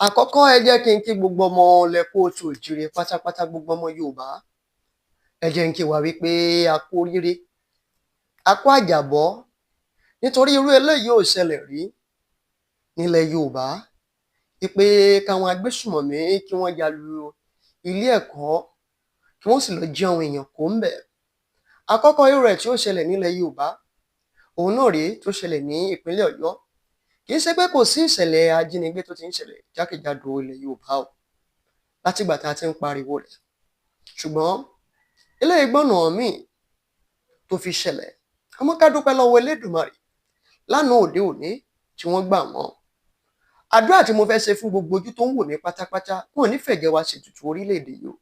Àkọ́kọ́, ẹ jẹ́ kí n kí gbogbo ọmọ ilẹ̀ káàárọ̀ oòjíire pátápátá, gbogbo ọmọ Yorùbá. Ẹ jẹ́ n kí wa wípé a kú oríire, a kú àjàbọ́, nítorí irú eléyìí ò ṣẹlẹ̀ rí nílẹ̀ Yorùbá, wípé káwọn agbésùmọ̀mí kí wọ́n ya lu ilé ẹ̀kọ́, kí wọ́n sì lọ jí àwọn èèyàn kó ńbẹ̀. Àkọ́kọ́ irú rẹ̀ tí ó ṣẹlẹ̀ nílẹ̀ Yorùbá, òun náà rèé tó ṣẹlẹ̀ ní ìpínlẹ̀ Ọ̀yọ́. Kì í ṣe pé kò sí ìṣẹ̀lẹ̀ ajínigbé tó ti ń ṣẹlẹ̀ jákèjádò ilẹ̀ Yorùbá o látìgbà tá a ti ń pariwo rẹ̀, ṣùgbọ́n eléyìí gbọ́nà míì tó fi ṣẹlẹ̀. Àmọ́ ká dúpẹ́ lọ́wọ́ Elédùmarè lánàá òde òní tí wọ́n gbà wọ́n. Àdúrà tí mo fẹ́ ṣe fún gbogbo ojú tó ń wò mí pátápátá, wọn ò ní fẹ̀jẹ̀ wa ṣètùtù orílẹ̀-èdè yìí o.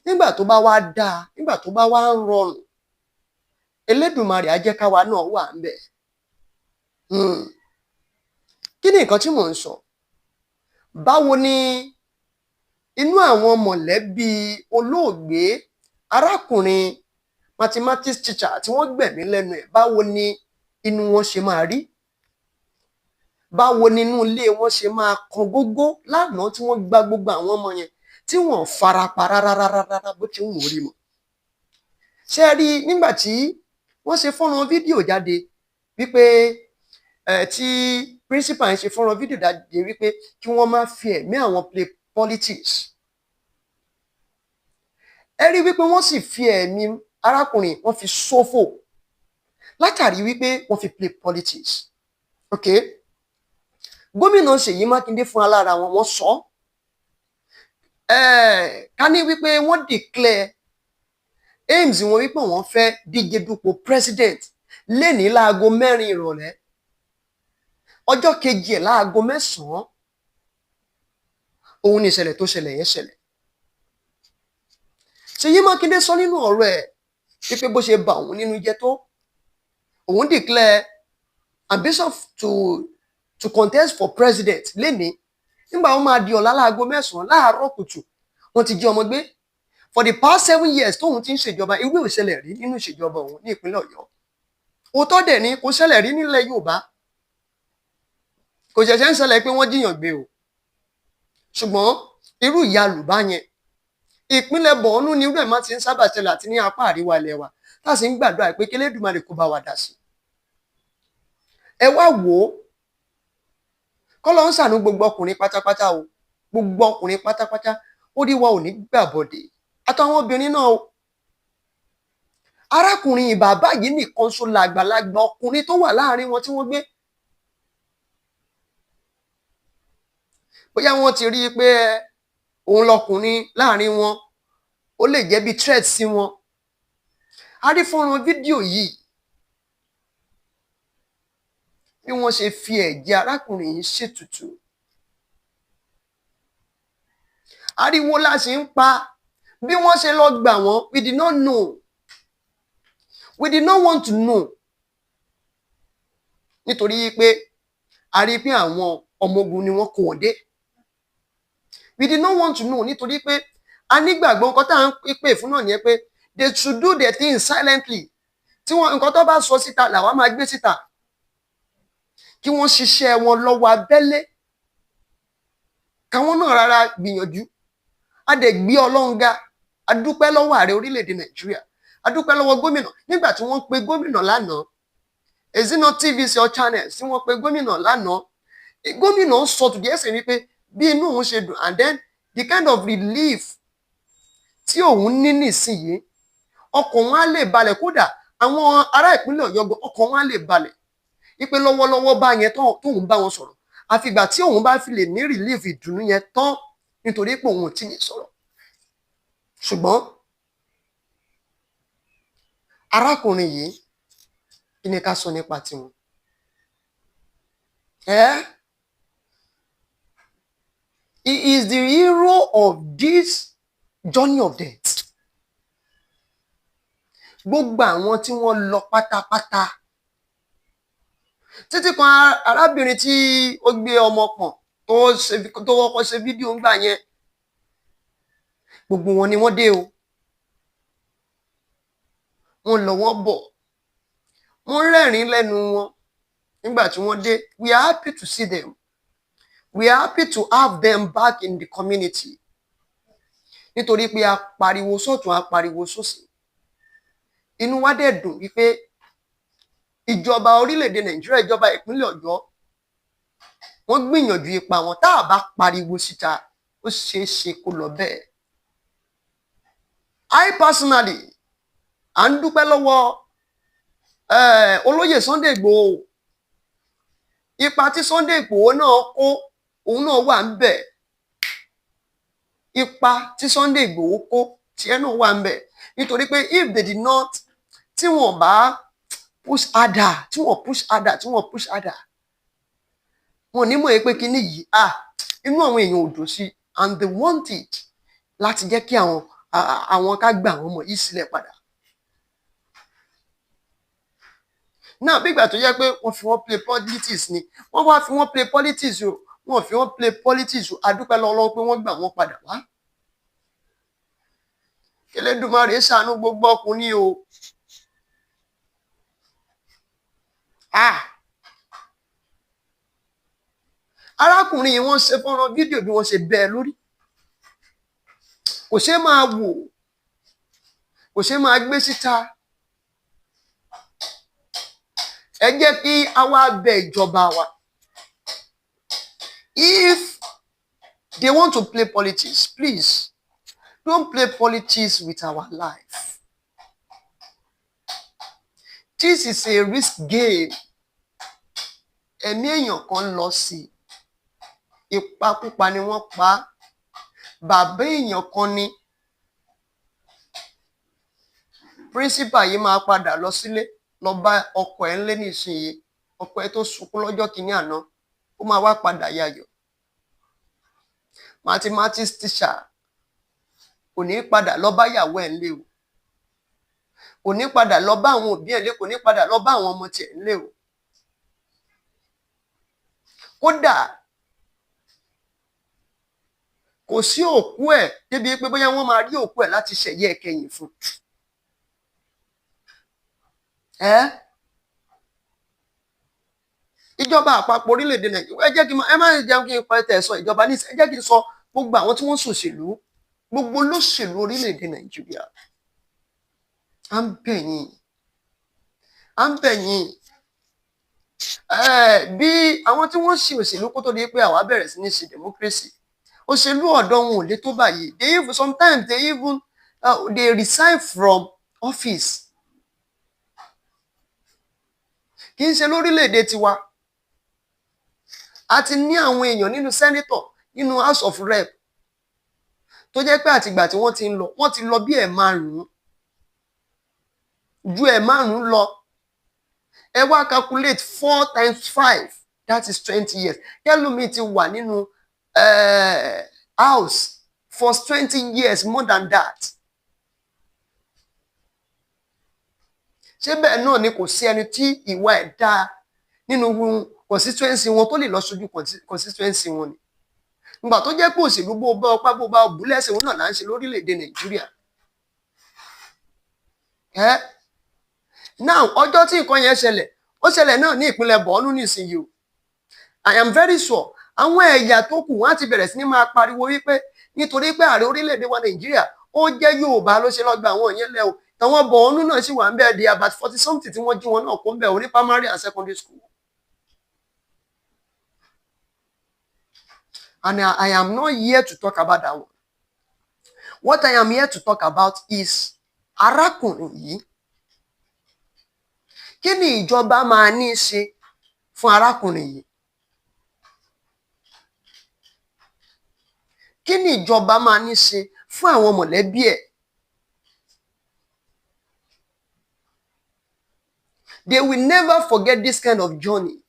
Nígbà tó bá wá dáa, nígbà tó bá wá ń rọrùn, Elédùmarè á jẹ́ káwa náà wà ńbẹ̀. Kí ni nǹkan tí mò ń sọ? Báwo ni inú àwọn mọ̀lẹ́bí olóògbé arákùnrin mathematics teacher tí wọ́n gbẹ̀mí lẹ́nu ẹ̀, báwo ni inú wọn ṣe máa rí? Báwo ni inú ilé wọn ṣe máa kan gógó lánàá tí wọ́n gba gbogbo àwọn ọmọ yẹn tí wọ́n farapa rárá rárá rárá bó ti ń wù ú rí mọ́? Ṣé ẹ rí i nígbà tí wọ́n ṣe fọ́nrán fídíò jáde wípé tí principal yẹn ṣe fọ́nrán fídíò jáde wípé kí wọ́n má fi ẹ̀mí àwọn play politics? Ẹ rí wípé wọ́n sì fi ẹ̀mí arákùnrin, wọ́n fi ṣòfò látàrí wípé wọ́n fi play politics. Okay, gómìnà Ṣèyí Mákindé fún alára wọn, wọ́n sọ ká ní wípé wọ́n declare aims wọn wípé wọ́n fẹ́ díje dupò president lénìí láago 4 ìrọ̀lẹ́ ọjọ́ kejì ẹ̀ láago 9, òun ni ìṣẹ̀lẹ̀ tó ṣẹlẹ̀ yẹn ṣẹlẹ̀. Ṣèyí Mákindé sọ nínú ọ̀rọ̀ ẹ̀ wípé bó ṣe bà òun nínú jẹ́ tó, òun declare ambition to contest for president lénìí, nígbà wọn máa di ọ̀la láago 9 láàárọ̀ kùtù, wọ́n ti jí ọmọ gbé. For the past 7 years tóun ti ń ṣèjọba, irú ò ṣẹlẹ̀ rí nínú ìṣèjọba òun ní ìpínlẹ̀ Ọ̀yọ́. Òótọ́ dẹ̀ ni, kò ṣẹlẹ̀ rí nílẹ̀ Yorùbá. Kò ṣẹ̀ṣẹ̀ ń ṣẹlẹ̀ pé wọ́n jí èèyàn gbé o, ṣùgbọ́n irú ìyalù bá yẹn, ìpínlẹ̀ Borno ni irú ẹ̀ má ti ń sábà ṣẹlẹ̀, àti ní apá àríwá ilẹ̀ wa, tá a sì ń gbàdúrà pé k'Elédùmarè kó bá wa dá sí. Ẹ wá wò ó, k'Ọlọ́run ṣàánú gbogbo ọkùnrin pátápátá o, gbogbo ọkùnrin pátápátá, orí wa ò ní gbàbọdè, àtàwọn obìnrin náà o. Arákùnrin bàbá yìí nìkan ṣo làgbàlagbà ọkùnrin tó wà láàrin wọn tí wọ́n gbé. Bóyá wọ́n ti rí i pé òun lọkùnrin láàrin wọn, ó lè jẹ́ bí threat sí wọn. A rí fọ́nrán fídíò yìí bí wọ́n ṣe fi ẹ̀jẹ̀ arákùnrin yìí ṣètùtù. Ariwo la sì ń pa bí wọ́n ṣe lọ gbà wọ́n. We did not know, we did not want to know, nítorí pé a rí i pé àwọn ọmọ ogun ni wọ́n kó wọn dé. We did not want to know nítorí pé a nígbàgbọ́ nǹkan tá à ń pè fún náà nìyẹn, pé they should do their things silently. Tí wọ́n nǹkan tó bá sọ síta làwa máa gbé síta, kí wọ́n ṣiṣẹ́ wọn lọ́wọ́ abẹ́lé, káwọn náà rárá gbìyànjú. A dẹ̀ gbé Ọlọ́run ga, a dúpẹ́ lọ́wọ́ ààrẹ orílẹ̀-èdè Nàìjíríà, a dúpẹ́ lọ́wọ́ gómìnà. Nígbà tí wọ́n pe gómìnà lánàá, is it not TVC or Channels tí wọ́n pe gómìnà lánàá? Gómìnà sọ to the extent wípé bí inú òun ṣe dùn and then the kind of relief tí òun ní nísìnyìí, ọkàn wọn á lè balẹ̀. Kódà àwọn ará ìpínlẹ̀ Ọ̀yọ́ gan, ọkàn wọn á lè balẹ̀ wípé lọ́wọ́lọ́wọ́ bá yẹn tóun bá wọn sọ̀rọ̀, àfìgbà tí òun bá fi lè ní relief ìdùnnú yẹn tán, nítorí pé òun ò tí ì sọ̀rọ̀. Ṣùgbọ́n arákùnrin yìí, kí ni ká sọ nípa tiwọn? Eh? He is the hero of this journey of death. Gbogbo àwọn tí wọ́n lọ pátápátá, títí kan arábìnrin tí ó gbé ọmọ pọ̀n tó kọ́kọ́ ṣe fídíò ńgbà yẹn, gbogbo wọn ni wọ́n dé o. Wọ́n lọ, wọ́n bọ̀, wọ́n rẹ́rìn-ín lẹ́nu wọn nígbà tí wọ́n dé. We are happy to see them. We are happy to have them back in the community, nítorí pé a pariwo sọ́tún, a pariwo sósì. Inú wa dẹ̀ dùn wípé ìjọba orílẹ̀-èdè Nàìjíríà, ìjọba ìpínlẹ̀ Ọ̀yọ́, wọ́n gbìyànjú ipa wọn. Tá a bá pariwo síta, ó ṣeé ṣe kó lọ bẹ́ẹ̀. I personally, à ń dúpẹ́ lọ́wọ́ olóyè Sunday Igboho. Ipa tí Sunday Igboho náà kó, òun náà wà ń bẹ̀. Ipa tí Sunday Igboho kó, tiẹ̀ náà wà ń bẹ̀, nítorí pé if they did not, tí wọ́n bá push harder, tí wọ́n push harder, tí wọ́n push harder, wọn ò ní mọ̀ pé kíní yìí, ah, inú àwọn èèyàn ò dùn sí, and they want it láti jẹ́ kí àwọn ká gba àwọn ọmọ yìí sílẹ̀ padà. Náà bí ìgbà tó jẹ́ pé wọ́n fi wọ́n play politics ni, wọ́n wá fi wọ́n play politics o, wọ́n fi wọ́n play politics o. A dúpẹ́ lọ́wọ́ pé wọ́n gbà wọ́n padà wá. Elédùmarè ṣàánú gbogbo ọkùnrin o. Ah, arákùnrin yìí, wọ́n ṣe fọ́nrán fídíò bí wọ́n ṣe bẹ́ ẹ lórí. Kò ṣeé máa wò, kò ṣeé máa gbé síta. Ẹ jẹ́ kí a wá bẹ ìjọba wa. If they want to play politics, please don't play politics with our life. This is a risk game. Ẹ̀mí èèyàn kan lọ sí i, ìpakúpa ni wọ́n pa á. Bàbá èèyàn kan ni principal yìí máa padà lọ sílé, lọ bá ọkọ ẹ̀ ńlé nísìnyí. Ọkọ ẹ̀ tó sunkún lọ́jọ́ kìíní àná, ó máa wá padà yayọ̀. Mathematics teacher kò ní padà lọ bá ìyàwó ẹ̀ ńlé o, kò ní padà lọ bá àwọn òbí ẹ̀ ńlé, kò ní padà lọ bá àwọn ọmọ tiẹ̀ ńlé o. Kódà kò sí òkú ẹ̀ débi pé bóyá wọ́n máa rí òkú ẹ̀ láti ṣẹ̀yẹ ìkẹyìn fún ẹ́. Ìjọba àpapọ̀ orílẹ̀-èdè Nàìjíríà, ẹ jẹ́ kí n ẹ má jẹun kí n pa ẹ sọ ìjọba ní, ẹ jẹ́ kí n sọ gbogbo àwọn tí wọ́n ṣòṣèlú, gbogbo olóṣèlú orílẹ̀-èdè Nàìjíríà, à ń bẹ̀ yín, à ń bẹ̀ yín. Bí àwọn tí wọ́n ṣe òṣèlú kó tó di pé àwa bẹ̀rẹ̀ sí ní ṣe democracy, òṣèlú ọ̀dọ́ wọn ò lè tó báyìí. They even, sometimes they even they resign from office. Kì í ṣe lórílẹ̀‐èdè tiwa. A ti ní àwọn èèyàn nínú senator, nínú House of Rep, tó jẹ́ pé àtìgbà tí wọ́n ti ń lọ, wọ́n ti lọ bí ẹ̀ márùn-ún, ju ẹ̀ márùn-ún lọ. Ẹ wá calculate 4 times 5, that is 20 years. Kẹlòmíì ti wà nínú house for 20 years, more than that. Ṣé bẹ́ẹ̀ náà ni kò sí ẹni tí ìwà ẹ̀ dáa nínú constituency wọn tó lè lọ ṣojú constituency wọn ni? Ìgbà tó jẹ́ pé òṣèlú bó bá ọpá bó bá bú lẹ́sẹ̀ òun náà là ń ṣe lórílẹ̀‐èdè Nàìjíríà. Ẹ́ now, ọjọ́ tí nǹkan yẹn ṣẹlẹ̀, ó ṣẹlẹ̀ náà ní ìpínlẹ̀ Borno nísìnyí o. I am very sure àwọn ẹ̀yà tó kù, wọ́n á ti bẹ̀rẹ̀ sí ní máa pariwo wípé nítorí pé ààrẹ orílẹ̀-èdè wa Nàìjíríà, ó jẹ́ Yorùbá, ló ṣe lọ́gbà àwọn yẹn lẹ́ o. Tàwọn Borno náà sì wà ń bẹ́ẹ̀ di about 40 something tí wọ́n jí wọn náà kó ń bẹ̀ o ní primary and secondary school. And I am not here to talk about that one. What I am here to talk about is arákùnrin yìí. Kí ni ìjọba máa ní í ṣe fún arákùnrin yìí? Kí ni ìjọba máa ní í ṣe fún àwọn mọ̀lẹ́bí ẹ̀? They will never forget this kind of journey.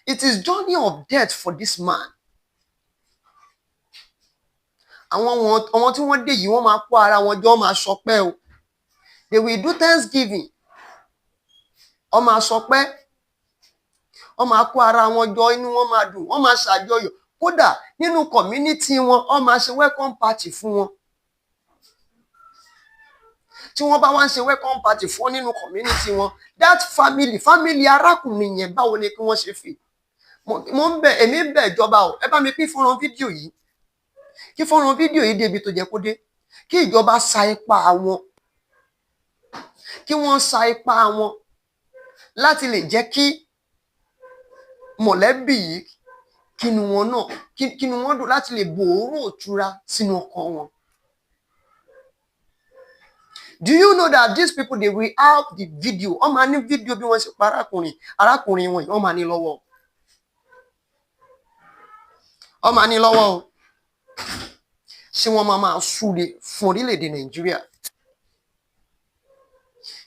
It is journey of death for this man. Àwọn tí wọ́n dé yìí, wọ́n máa kó ara wọn jọ, wọ́n máa ṣọpẹ́ o. They will do thanksgiving. Wọ́n máa ṣọpẹ́, wọ́n máa kó ara wọn jọ, inú wọn máa dùn, wọ́n máa ṣàjọyọ̀. Kódà nínú community wọn, wọ́n máa ṣe welcome party fún wọn. Tí wọ́n bá wá ń ṣe welcome party fún wọn nínú community wọn, that family, family arákùnrin yẹn, báwo ni kí wọ́n ṣe fi? Mo ń bẹ̀, èmi ń bẹ̀ ìjọba o. Ẹ bá mi pín fọ́nrán fídíò yìí, kí fọ́nrán fídíò yìí débi tó jẹ́ kó dé, kí ìjọba sa ipá wọn, kí wọ́n sa ipá wọn láti lè jẹ́ kí mọ̀lẹ́bí yìí, kínú wọn náà, kínú wọn dùn, láti lè bòórùn ìtura sínú ọkàn wọn. Do you know that these people, they will have the video? Wọ́n máa ní fídíò bí wọ́n ṣe pa arákùnrin wọn yìí. Wọ́n máa ní lọ́wọ́, wọ́n máa ní lọ́wọ́ o. Ṣé wọ́n máa máa súre fún orílẹ̀-èdè Nàìjíríà?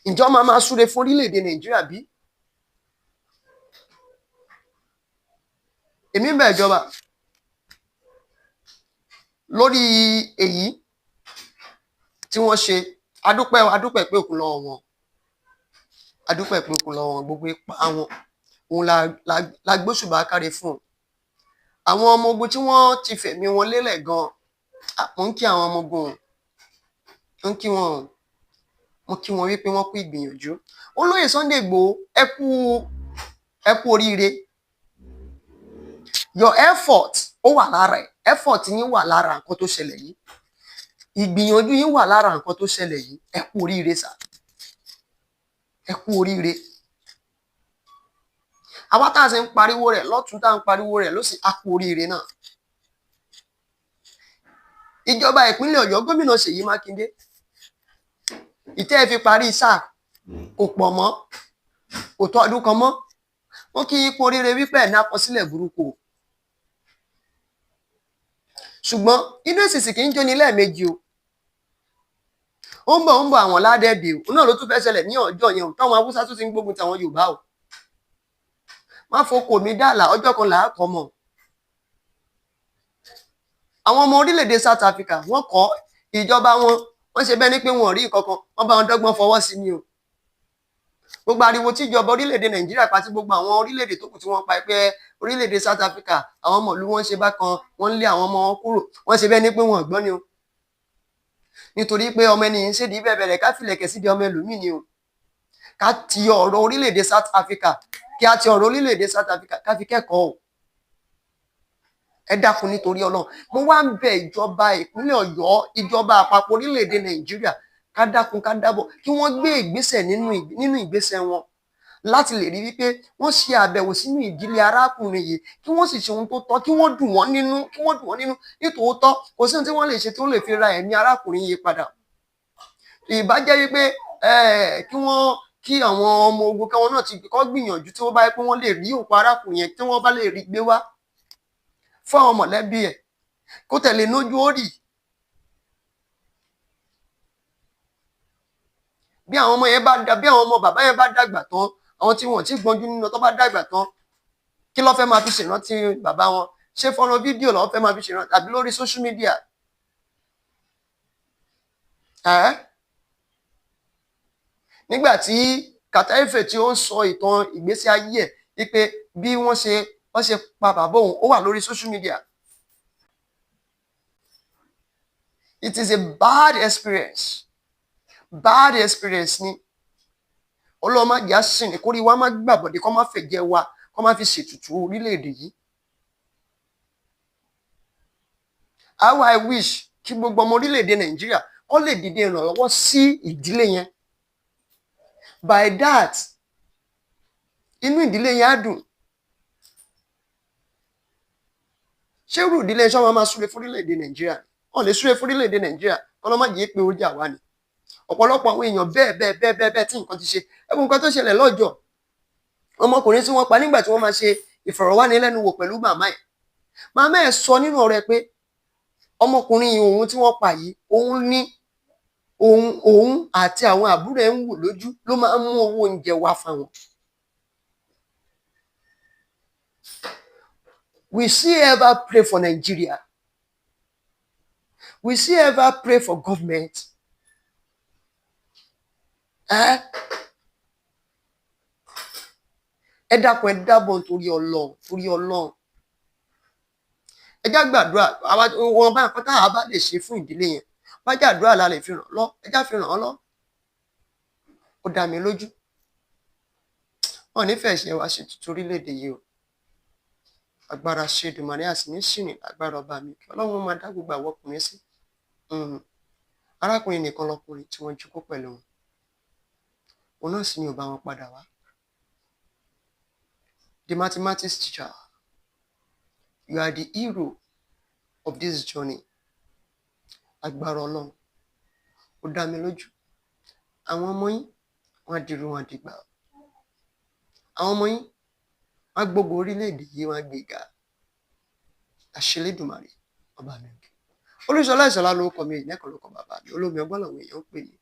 Ǹjọ́ máa máa súre fún orílẹ̀-èdè Nàìjíríà bí? Èmi ń bẹ̀ ìjọba lórí èyí tí wọ́n ṣe. Adúpẹ́, adúpẹ́ pé òkun lọ́wọ́ wọn, adúpẹ́ pé òkun lọ́wọ́ wọn. Gbogbo ipa wọn òun la gbóṣùbà káre fún àwọn ọmọ ogun tí wọ́n ti fẹ̀mí wọn lélẹ̀ gan. Mo ń kí àwọn ọmọ ogun, mo ń kí wọn, mo kí wọn wípé wọ́n kú ìgbìyànjú. Olóyè Sunday Igboho, ẹ kú oríire. Your effort, ó wà lára ẹ. Effort yín wà lára nǹkan tó ṣẹlẹ̀ yìí. Ìgbìyànjú yín wà lára nǹkan tó ṣẹlẹ̀ yìí. Ẹ kú oríire sà, ẹ kú oríire. Àwa tá a sì ń pariwo rẹ̀ lọ́tún, tá à ń pariwo rẹ̀ lósì, a kú oríire náà. Ìjọba ìpínlẹ̀ Ọ̀yọ́, gómìnà Ṣèyí Mákindé, ìtẹ́ ẹ fi parí sáà kò pọ̀ mọ́, kò tó ọdún kan mọ́. Wọ́n kí ipò oríire wípé ẹ̀ ní àkọsílẹ̀ burúkú o, ṣùgbọ́n inú èsìsì kì í jóni lẹ́ẹ̀mejì o. Ó ń bọ̀, ó ń bọ̀, àwọn ládẹ́ẹ̀dẹ̀ o náà ló tún fẹ́ ṣẹlẹ̀ ní ọjọ́ yẹn o, táwọn Haúsá tún ti ń gbógun tàwọn Yorùbá o. Má fokò mi dàlà, ọjọ́ kan là á kọ́ mọ̀. Àwọn ọmọ orílẹ̀-èdè South Africa, wọ́n kọ́ ìjọba wọn, wọ́n ṣe bẹ́ẹ̀ ni pé wọn ò rí nǹkan kan, wọ́n bá wọn dọ́gbọ́n fọwọ́ sí ni o. Gbogbo ariwo tí ìjọba orílẹ̀-èdè Nàìjíríà pa, tí gbogbo àwọn orílẹ̀-èdè tó kù tí wọ́n pa pé orílẹ̀-èdè South Africa, àwọn ọmọ ìlú wọn ṣe bákan, wọ́n ń lé àwọn ọmọ wọn kúrò, wọ́n ṣe bẹ́ẹ̀ ni pé wọn ò gbọ́ ni o. Nítorí pé ọmọ ẹni yìí ń ṣèdí bẹ́ẹ̀ bẹ̀rẹ̀, ká fìlẹ̀kẹ̀ síbi ọmọ ẹlòmíì ni o. Ká ti ọ̀rọ̀ orílẹ̀-èdè South Africa, kí a ti ọ̀rọ̀ orílẹ̀-èdè South Africa ká fi kẹ́kọ̀ọ́ o. Ẹ dákun, nítorí Ọlọ́run, mo wá ń bẹ ìjọba ìpínlẹ̀ Ọ̀yọ́, ìjọba àpapọ̀ orílẹ̀-èdè Nàìjíríà, ká dákun, ká dábọ̀, kí wọ́n gbé ìgbésẹ̀ nínú ìgbésẹ̀ wọn láti lè rí wípé wọ́n ṣe àbẹ̀wò sínú ìdílé arákùnrin yìí, kí wọ́n sì ṣe ohun tó tọ́, kí wọ́n dùn wọ́n nínú, kí wọ́n dùn wọ́n nínú. Nítòótọ́, kò sí ohun tí wọ́n lè ṣe tó lè fi ra ẹ̀mí arákùnrin yìí padà. Ìbá jẹ́ wípé kí wọ́n kí àwọn ọmọ ogun káwọn náà ti kọ́ gbìyànjú, tí wọ́n bá yẹ pé wọ́n lè rí òkú arákùnrin yẹn, tí wọ́n bá lè rí gbé wá fún àwọn mọ̀lẹ́bí ẹ̀, kó tẹ̀lé nójú ó rì. Bí àwọn ọmọ yẹn bá da, bí àwọn ọmọ bàbá yẹn bá dàgbà tán, àwọn tí wọn ò tí gbọ́njú nínú tó bá dàgbà tán, kí ló fẹ́ máa fi ṣèrántí bàbá wọn? Ṣé fọ́nrán fídíò ló fẹ́ máa fi ṣèrántí àbí lórí social media? Ẹ́ nígbà tí Carter Efe tí ó ń sọ ìtàn ìgbésí ayé ẹ̀ wípé bí wọ́n ṣe pa bàbá òun, ó wà lórí social media. It is a bad experience, bad experience ni. Ọlọ́run má jẹ́ àṣìrìn kórí wa má gbàbọ̀dé, kó má fẹ̀jẹ̀ wa kó má fi ṣètùtù orílẹ̀-èdè yìí. How I wish kí gbogbo ọmọ orílẹ̀-èdè Nàìjíríà kó lè dìde ìrànlọ́wọ́ sí ìdílé yẹn. By that, inú ìdílé yẹn á dùn. Ṣé irú ìdílé ṣé wọ́n máa súre fún orílẹ̀-èdè Nàìjíríà? Wọ́n lè súre fún orílẹ̀-èdè Nàìjíríà. Kọ́lọ́ má jẹ́ pé ó jà wá ni. Ọ̀pọ̀lọpọ̀ àwọn èèyàn bẹ́ẹ̀ bẹ́ẹ̀ bẹ́ẹ̀ bẹ́ẹ̀ bẹ́ẹ̀ tí nǹkan ti ṣe. Ẹ̀bùn nǹkan tó ṣẹlẹ̀ lọ́jọ́ ọmọkùnrin tí wọ́n pa, nígbà tí wọ́n máa ṣe ìfọ̀rọ̀wánilẹ́nuwò pẹ̀lú màmá ẹ̀, màmá ẹ̀ sọ nínú ọ̀rọ̀ ẹ̀ pé ọmọkùnrin òun tí wọ́n pa yìí, òun ní òun àti àwọn àbúrò ẹ̀ ń wò lójú, ló máa ń mú owó oúnjẹ wá fáwọn. We still ever pray for Nigeria? We still ever pray for government? Ẹ ẹ dákun, ẹ dábọ̀, nítorí Ọlọ́run, torí Ọlọ́run, ẹ já gbàdúrà. Wọn bá nǹkan táwa bá lè ṣe fún ìdílé yẹn, bá jẹ́ àdúrà la lè fi ràn lọ, ẹ já fi ràn án lọ. Ó dá mi lójú, wọn ò ní fẹ́ ṣe wá ṣe tuntun orílẹ̀-èdè yìí o. Agbára ṣe Èdùmàrè àsì ní ṣìrìn lágbára ọba mi. Kí Ọlọ́run máa dá gbogbo àwọn ọkùnrin sí. Arákùnrin nìkan lọkùnrin tí wọ́n jókòó pẹ̀lú wọn. Òun náà sì ni ò bá wọn padà wá. The mathematics teacher, you are the hero of this journey. Agbára Ọlọ́run, ó dá mi lójú. Àwọn ọmọ yín, wọ́n á dirú wọn á dìgbà. Àwọn ọmọ yín, wọ́n á gbógo orílẹ̀-èdè yìí, wọ́n á gbé ga. Àṣẹ Elédùmarè, ọba mi òkè. Olúṣọlá Ìṣọ̀lá lórúkọ mi, ìnẹ́kọ̀ọ́ lórúkọ bàbá mi, olómi ọgbọ́n làwọn èèyàn ń pè mí.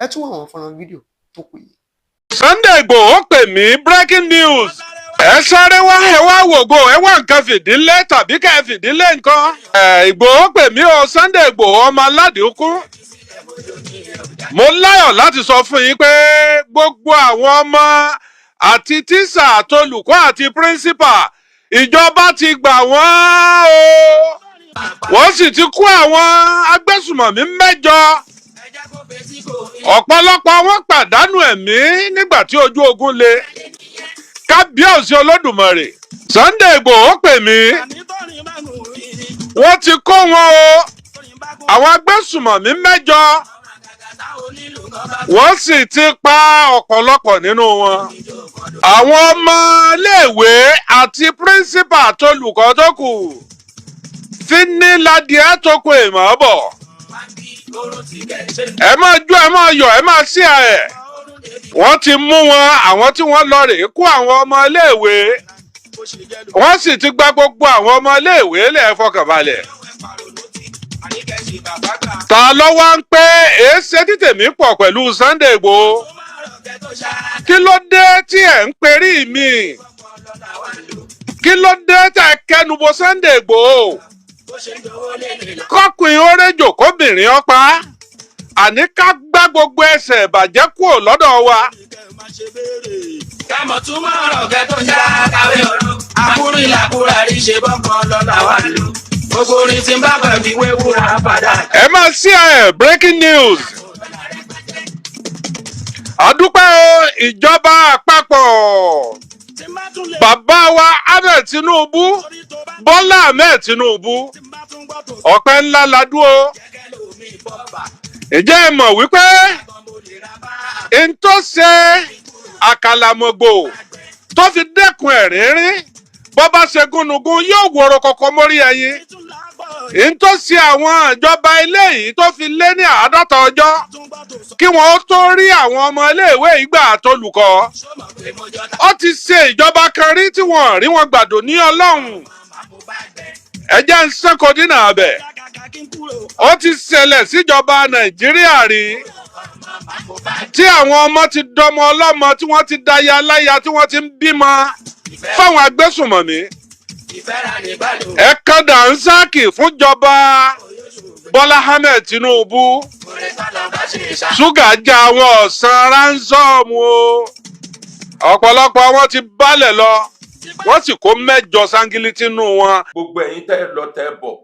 Ẹ tún wọ àwọn fọ́nrán fídíò tó kù yìí. Sunday Igboho pè mí, breaking news. Ẹ sáré wá, ẹ wá wògo, ẹ wá nǹkan fìdílé tàbí kẹ́ ẹ fìdílé nǹkan. Ẹ Ìgbòho pè mí o, Sunday Igboho ọmọ aládìíkú. Mo láyọ̀ láti sọ fún yín pé gbogbo àwọn ọmọ àti tíṣà àtolùkọ́ àti principal, ìjọba ti gbà wọ́n o. Wọ́n sì ti kó àwọn agbésùmọ̀mí 8. Ọ̀pọ̀lọpọ̀ wọn pàdánù ẹ̀mí nígbà tí ojú ogun le. Kábíyèsí Olódùmarè. Sunday Igboho pè mí, wọ́n ti kó wọn o, àwọn agbésùmọ̀mí 8, wọ́n sì ti pa ọ̀pọ̀lọpọ̀ nínú wọn. Àwọn ọmọ iléèwé àti principal àtolùkọ́ tó kù fínníladìẹ tó kù èèmọ̀ bọ̀. Ẹ máa jó, ẹ máa yọ̀, ẹ máa sí ẹ. Wọ́n ti mú wọn, àwọn tí wọ́n lọ rèé kó àwọn ọmọ iléèwé, wọ́n sì ti gba gbogbo àwọn ọmọ iléèwé lẹ̀. Fọkànbalẹ̀. Ta ló wá ń pé èéṣe tí tèmi pọ̀ pẹ̀lú Sunday Igboho? Kí ló dé tí ẹ̀ ń perí mi? Kí ló dé tẹ̀ ẹ kẹnubo Sunday Igboho? Kọkùnrin ó réjò, kóbìnrin ọ̀pá, àní ká gbá gbogbo ẹsẹ̀ ìbàjẹ́ kúrò lọ́dọ̀ wa. Kẹ́mọ̀ tún mọ̀ ọ̀rọ̀ kẹ́ tó já kàwé ọ̀rọ̀. Àkúrú làkúrà rí ṣe bọ́kàn lọ́la wà lò. Gbogbo orin tí ń bá bẹ̀ fi wé wúrà padà. Ẹ máa sí ẹ, breaking news. Àdúpẹ́ o, ìjọba àpapọ̀, bàbá wa Ahmed Tinubu, Bọ́lá Ahmed Tinubu, ọpẹ́ ńlá la dúró. Ǹjẹ́ ẹ mọ̀ wípé n tó ṣe àkàlàmọ̀gbò tó fi dẹ́kun ẹ̀rín rín, bọ́ bá ṣe gúnugún yóò wọ̀rọ̀ kọ̀kọ́ mórí ẹyin, n tó ṣe àwọn ìjọba eléyìí tó fi lé ní 50 ọjọ́ kí wọ́n tó rí àwọn ọmọ iléèwé ìgbà àtolùkọ́, ó ti ṣe ìjọba kan rí tí wọ́n rí wọn gbàdò ní Ọlọ́run. Ẹ jẹ́ ń sẹ́kọ̀ọ́ dínà abẹ. Ó ti ṣẹlẹ̀ síjọba Nàìjíríà rí tí àwọn ọmọ ti dọmọ ọlọ́mọ, tí wọ́n ti daya láya, tí wọ́n ti ń bímọ fáwọn agbésùnmọ̀mí. Ẹ kan dànsákì fúnjọba Bọ́lá Ahmed Tinubu. Ṣúgà já àwọn ọ̀sán ransom o. Ọ̀pọ̀lọpọ̀ wọn ti balẹ̀ lọ, wọ́n sì kó 8 sángílítì nù wọn. Gbogbo ẹ̀yin tẹ́ ẹ lọ tẹ́ ẹ bọ̀,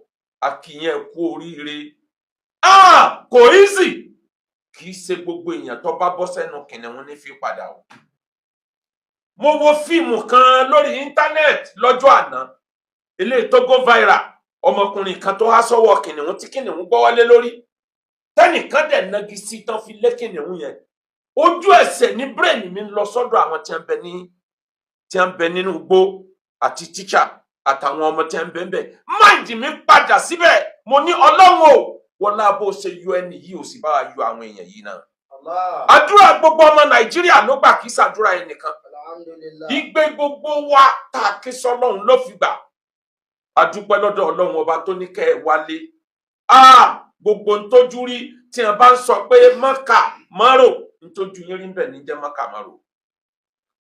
a kí yín, ẹ kú oríire. Ah, kò easy. Kì í ṣe gbogbo èèyàn tó bá bọ́ sẹ́nu kìnìún ní fi padà o. Mo wo fíìmù kan lórí íńtánẹ́ẹ̀tì lọ́jọ́ àná, eléyìí tó go viral, ọmọkùnrin kan tó há sọ́wọ́ kìnìún tí kìnìún gbọ́wọ́lé lórí, tẹ́nìkan dẹ̀ nagi sí tán fi lé kìnìún yẹn. Ojú ẹsẹ̀ ní brain mi ń lọ sọ́dọ̀ àwọn tí wọ́n ń bẹ nínú igbó àti tíṣà àtàwọn ọmọ tí wọ́n ń bẹ ń bẹ. Mind mi padà síbẹ̀. Mo ní, Ọlọ́run o, wọlá bó ṣe yọ ẹni yìí, ò sì bá wa yọ àwọn èèyàn yìí náà. Àdúrà gbogbo ọmọ Nàìjíríà ló gbà, kí sàdúrà ẹnìkan. Igbe gbogbo wa tá a ké sọ́lọ́run ló fi gbà. A dúpẹ́ lọ́dọ̀ Ọlọ́run ọba tó ní kẹ́ ẹ wálé. Ah, gbogbo ntójú rí tí wọn bá ń sọ pé mọ́kà mọ́rò, ntójú yín rí bẹ́ẹ̀ ní jẹ́ mọ́kà mọ́rò.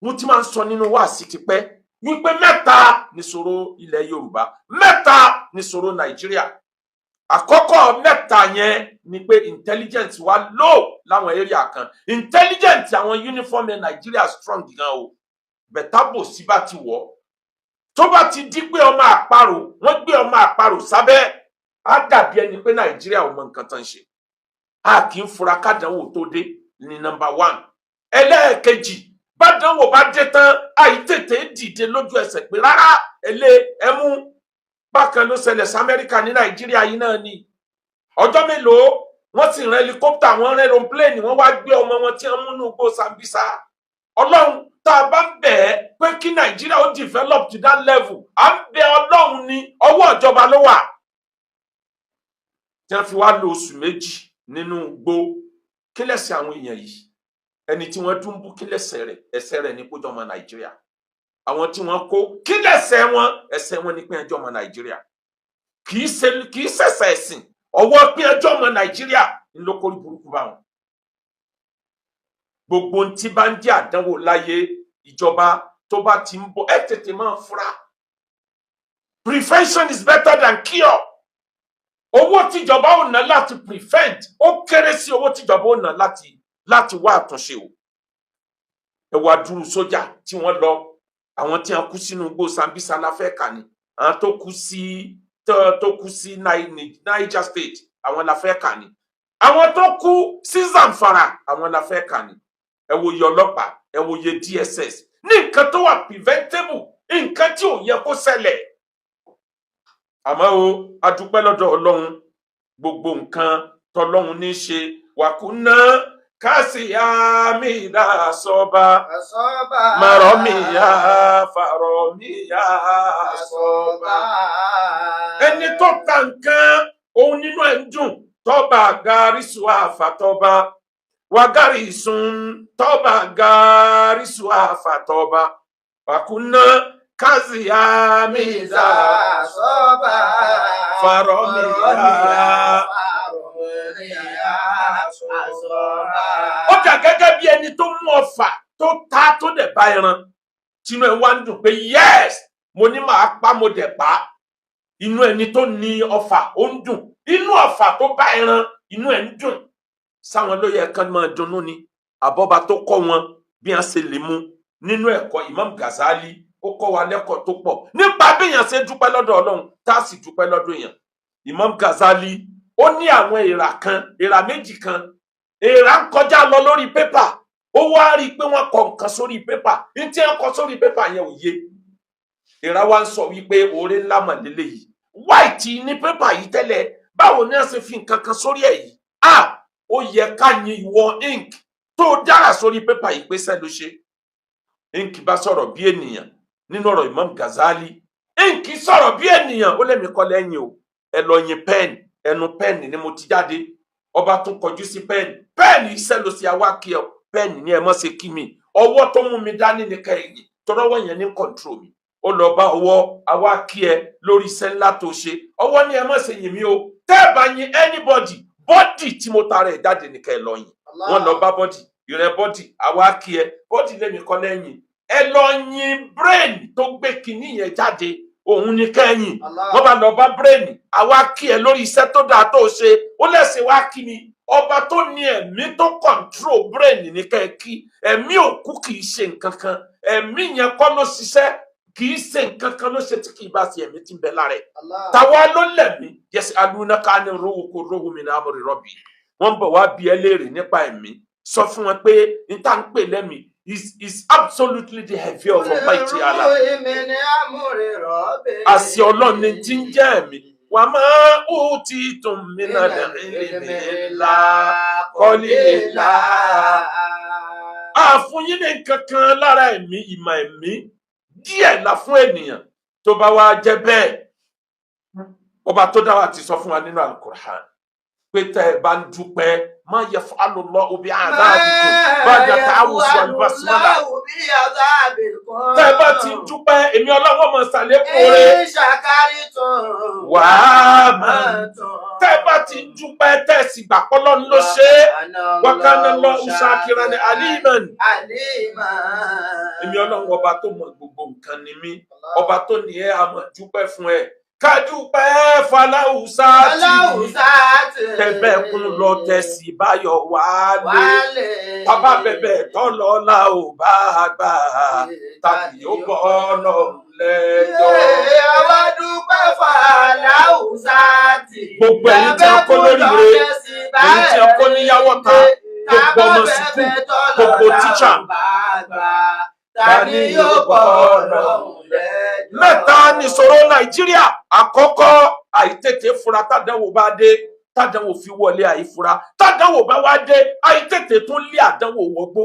Mo ti máa ń sọ nínú wáàsí tipẹ́ wípé mẹ́ta nìṣòro ilẹ̀ Yorùbá, mẹ́ta nìṣòro Nàìjíríà. Àkọ́kọ́ mẹ́ta yẹn ni pé intelligence wa low láwọn area kan. Intelligence àwọn uniform ẹ̀ Nàìjíríà strong gan o, bẹ̀tà bò sí bá ti wọ̀, tó bá ti di pé ọmọ àparò, wọ́n gbé ọmọ àparò sábẹ́, á dàbí ẹni pé Nàìjíríà ò mọ nǹkan tán ṣe. A kì í fura kádànwò tó dé ní number one. Ẹlẹ́ẹ̀kejì, Bádánwò bá dé tán, àìtètè dìde lójú ẹsẹ̀ pé rárá, ẹlẹ ẹmú. Bákan ló ṣẹlẹ̀ sí Amẹ́ríkà ní Nàìjíríà yìí náà ni. Ọjọ́ mélòó, wọ́n sì rán helicopter, wọ́n rán aeroplane, wọ́n wá gbé ọmọ wọn tí wọ́n mú nínú igbó Sambisa. Ọlọ́run, tá a bá ń bẹ̀ ẹ́ pé kí Nàìjíríà ó develop to that level, à ń bẹ Ọlọ́run ní ọwọ́ ìjọba ló wà, tí wọ́n fi wá lo oṣù 2 nínú igbó. Kí lẹ̀ṣẹ̀ àwọn èèyàn yìí? Ẹni tí wọ́n dúnbú, kí lẹ̀ṣẹ̀ rẹ̀? Ẹ̀ṣẹ̀ rẹ̀ ní kó jọmọ Nàìjíríà. Àwọn tí wọ́n kó, kí lẹ̀ṣẹ̀ wọn? Ẹ̀ṣẹ̀ wọn ní pé ẹjọ́ ọmọ Nàìjíríà. Kì í ṣe, kì í ṣẹ̀ṣẹ̀ ẹ̀sìn, ọwọ́ pé ẹjọ́ ọmọ Nàìjíríà ń ló kórí burúkú bá wọn. Gbogbo ohun tí bá ń jẹ́ àdánwò láyé, ìjọba tó bá ti ń bọ̀, ẹ tètè máa fura. Prevention is better than cure. Owó tíjọba ò ná láti prevent, ó kéré sí owó tíjọba ò ná láti wá àtúnṣe o. Ẹ wá dúró, sójà tí wọ́n lọ, àwọn tí wọ́n kú sínú igbó Sambisa la fẹ́ kà ní, àwọn tó kú sí Niger State, àwọn la fẹ́ kà ní, àwọn tó kú sí Zamfara, àwọn la fẹ́ kà ní. Ẹ wo iye ọlọ́pàá, ẹ wo iye DSS, ní nǹkan tó wà preventable, nǹkan tí ò yẹ kó ṣẹlẹ̀. Àmọ́ o, a dúpẹ́ lọ́dọ̀ Ọlọ́run, gbogbo nǹkan tọlọ́run ní í ṣe. Wàkúná kásìyàmídà sọba Àsọ́bà. màrọ́mìyà fàrọ̀mìyà sọba. Àsọ́bà. Ẹni tó ta nǹkan òun nínú ẹ̀ ń dùn. Tọ́ba gàrísù àfàtọ́ba wàgàrí sùn, tọ́ba gàrísù àfàtọ́ba, wàkúná kásìyàmídà Àsọ́bà. fàrọ̀mìyà. Fàrọ̀mìyà. Àsọ́bà. Ó dà gẹ́gẹ́ bí ẹni tó mú ọfà tó ta, tó dẹ̀ bá ẹran, tinú ẹ wá ń dùn pé yes, mo ní màá pa, mo dẹ̀ pa. Inú ẹni tó ní ọfà ó ń dùn, inú ọfà tó bá ẹran, inú ẹ ń dùn. Sáwọn ló yẹ kán máa dunnú ni, àbọ̀bà tó kọ́ wọn bí wọ́n ṣe lè mú nínú ẹ̀kọ́? Imam Ghazali, ó kọ́ wa lẹ́kọ̀ọ́ tó pọ̀ nípa bí èèyàn ṣe dúpẹ́ lọ́dọ̀ Ọlọ́run, tá a sì dúpẹ́ lọ́dọ̀ èèyàn. Imam Ghazali, ó ní àwọn èèrà kan, èèrà méjì kan, èèrà ń kọjá lọ lórí pépà. Ó wá rí i pé wọ́n kọ nǹkan sórí pépà. Ní tí wọ́n kọ sórí pépà yẹn ò yé èèrà. Wa ń sọ wípé oore ńlá mà lélẹ́yìí, white ní pépà yìí tẹ́lẹ̀, báwo ni wọ́n ṣe fi nǹkan kan sórí ẹ̀ yìí? Ah, ó yẹ ká yin ìwọ ink tó dára sórí pépà yìí pé sẹ́ ló ṣe. Ink bá sọ̀rọ̀ bí ènìyàn. Nínú ọ̀rọ̀ Imam Ghazali, ink sọ̀rọ̀ bí ènìyàn, ó lẹ́mìí kọ́ lẹ́yìn o, ẹ lọ yin pen, ẹnu pen ni mo ti jáde. Ọba tún kọjú sí pen. Pen, iṣẹ́ ló ṣe, àwa kí ọ. Pen ní ẹ mọ́ ṣe kí mi, ọwọ́ tó mú mi dání ní kẹ́yìn tọ́rọ́wọ́ yẹn ní control mi. Ó lọ bá ọwọ́, àwa kí ẹ lórí iṣẹ́ ńlá tó ṣe. Ọwọ́ ní ẹ mọ́ ṣe yìn mí o, tẹ́ ẹ bá yin anybody, body tí mo tara ẹ̀ jáde ní kẹ́ ẹ lọ yìn. Wọ́n lọ bá body ìrẹ́. Body, àwa kí ẹ. Body lẹ́mi kọ́ lẹ́yìn, ẹ lọ yin brain tó gbé kinní yẹn jáde, òun ní kẹ́yìn. Wọ́n bá lọ bá brain, àwa kí ẹ lórí iṣẹ́ tó dáa tó ṣe. Ó lẹ́sìn wá kí mi, ọba tó ní ẹ̀mí tó control brain ní kẹ́ ẹ kí. Ẹ̀mí òkú kì í ṣe nǹkan kan, ẹ̀mí yẹn kọ́ ló ṣiṣẹ́, kì í ṣe nǹkan kan ló ṣe tí kì í bá ṣe ẹ̀mí tí ń bẹ lára ẹ̀. Tàwa ló lẹ̀mí? Yẹsẹ̀ alunaka ni ruhu kò ruhu mi náà amri rabbi. Wọ́n bọ̀ wá bí ẹ léèrè nípa ẹ̀mí. Sọ fún wọn pé n tá ń pè lẹ́mí is absolutely the heavy of Almighty Allah. Àṣẹ Ọlọ́run ni tí ń jẹ́ ẹ̀mí. Wà máa ó ti tún mí náà lẹ́rìí ńlá kọ́lé ńlá. Àfún yín ní nǹkan kan lára ẹ̀mí, ìmọ̀ ẹ̀mí díẹ̀ la fún ènìyàn. Tó bá wá jẹ́ bẹ́ẹ̀, ọba tó dá wa ti sọ fún wa nínú Al-Qur'an pé tẹ́ ẹ bá ń dúpẹ́, má yaf'alu Allahu bi'adhabikum ba'da ta'awuzi wal basmala. Tẹ́ ẹ bá ti ń dúpẹ́, èmi Ọlọ́wọ́ mọ̀ ṣàlékún rẹ̀ wàá máa. Tẹ́ ẹ bá ti ń dúpẹ́, tẹ́ ẹ sì gbà pọ́lọ́ ló ṣe é, wa kana Allahu shakiran aliman. Èmi Ọlọ́run, ọba tó mọ gbogbo nǹkan ni mí, ọba tó ní ẹ àmọ́ dúpẹ́ fún ẹ, ká dúpẹ́ faláhùsá tì tẹ́bẹ̀ kún lọ tẹ̀sí báyọ̀ wálé, bàbá bẹ̀bẹ̀ tọ́lọ́lá ò bá gbà, tàbí ó bọ́ Ọlọ́run lẹ́jọ́. Àwa dúpẹ́ fàlàúsá tì. Gbogbo ẹ̀yin tí a kó lóríire, èyí tí a kó níyàwó ta, gbogbo ọmọ sùkúù, gbogbo tíṣà. Ta ni yóò bọ̀ Ọlọ́run lẹ́jọ́? Mẹ́ta nìṣòro Nàìjíríà. Àkọ́kọ́, àìtètè fura tádánwò bá dé. Tádánwò fi wọlé, àìfura. Tádánwò bá wá dé, àìtètè tún lé àdánwò wọgbó.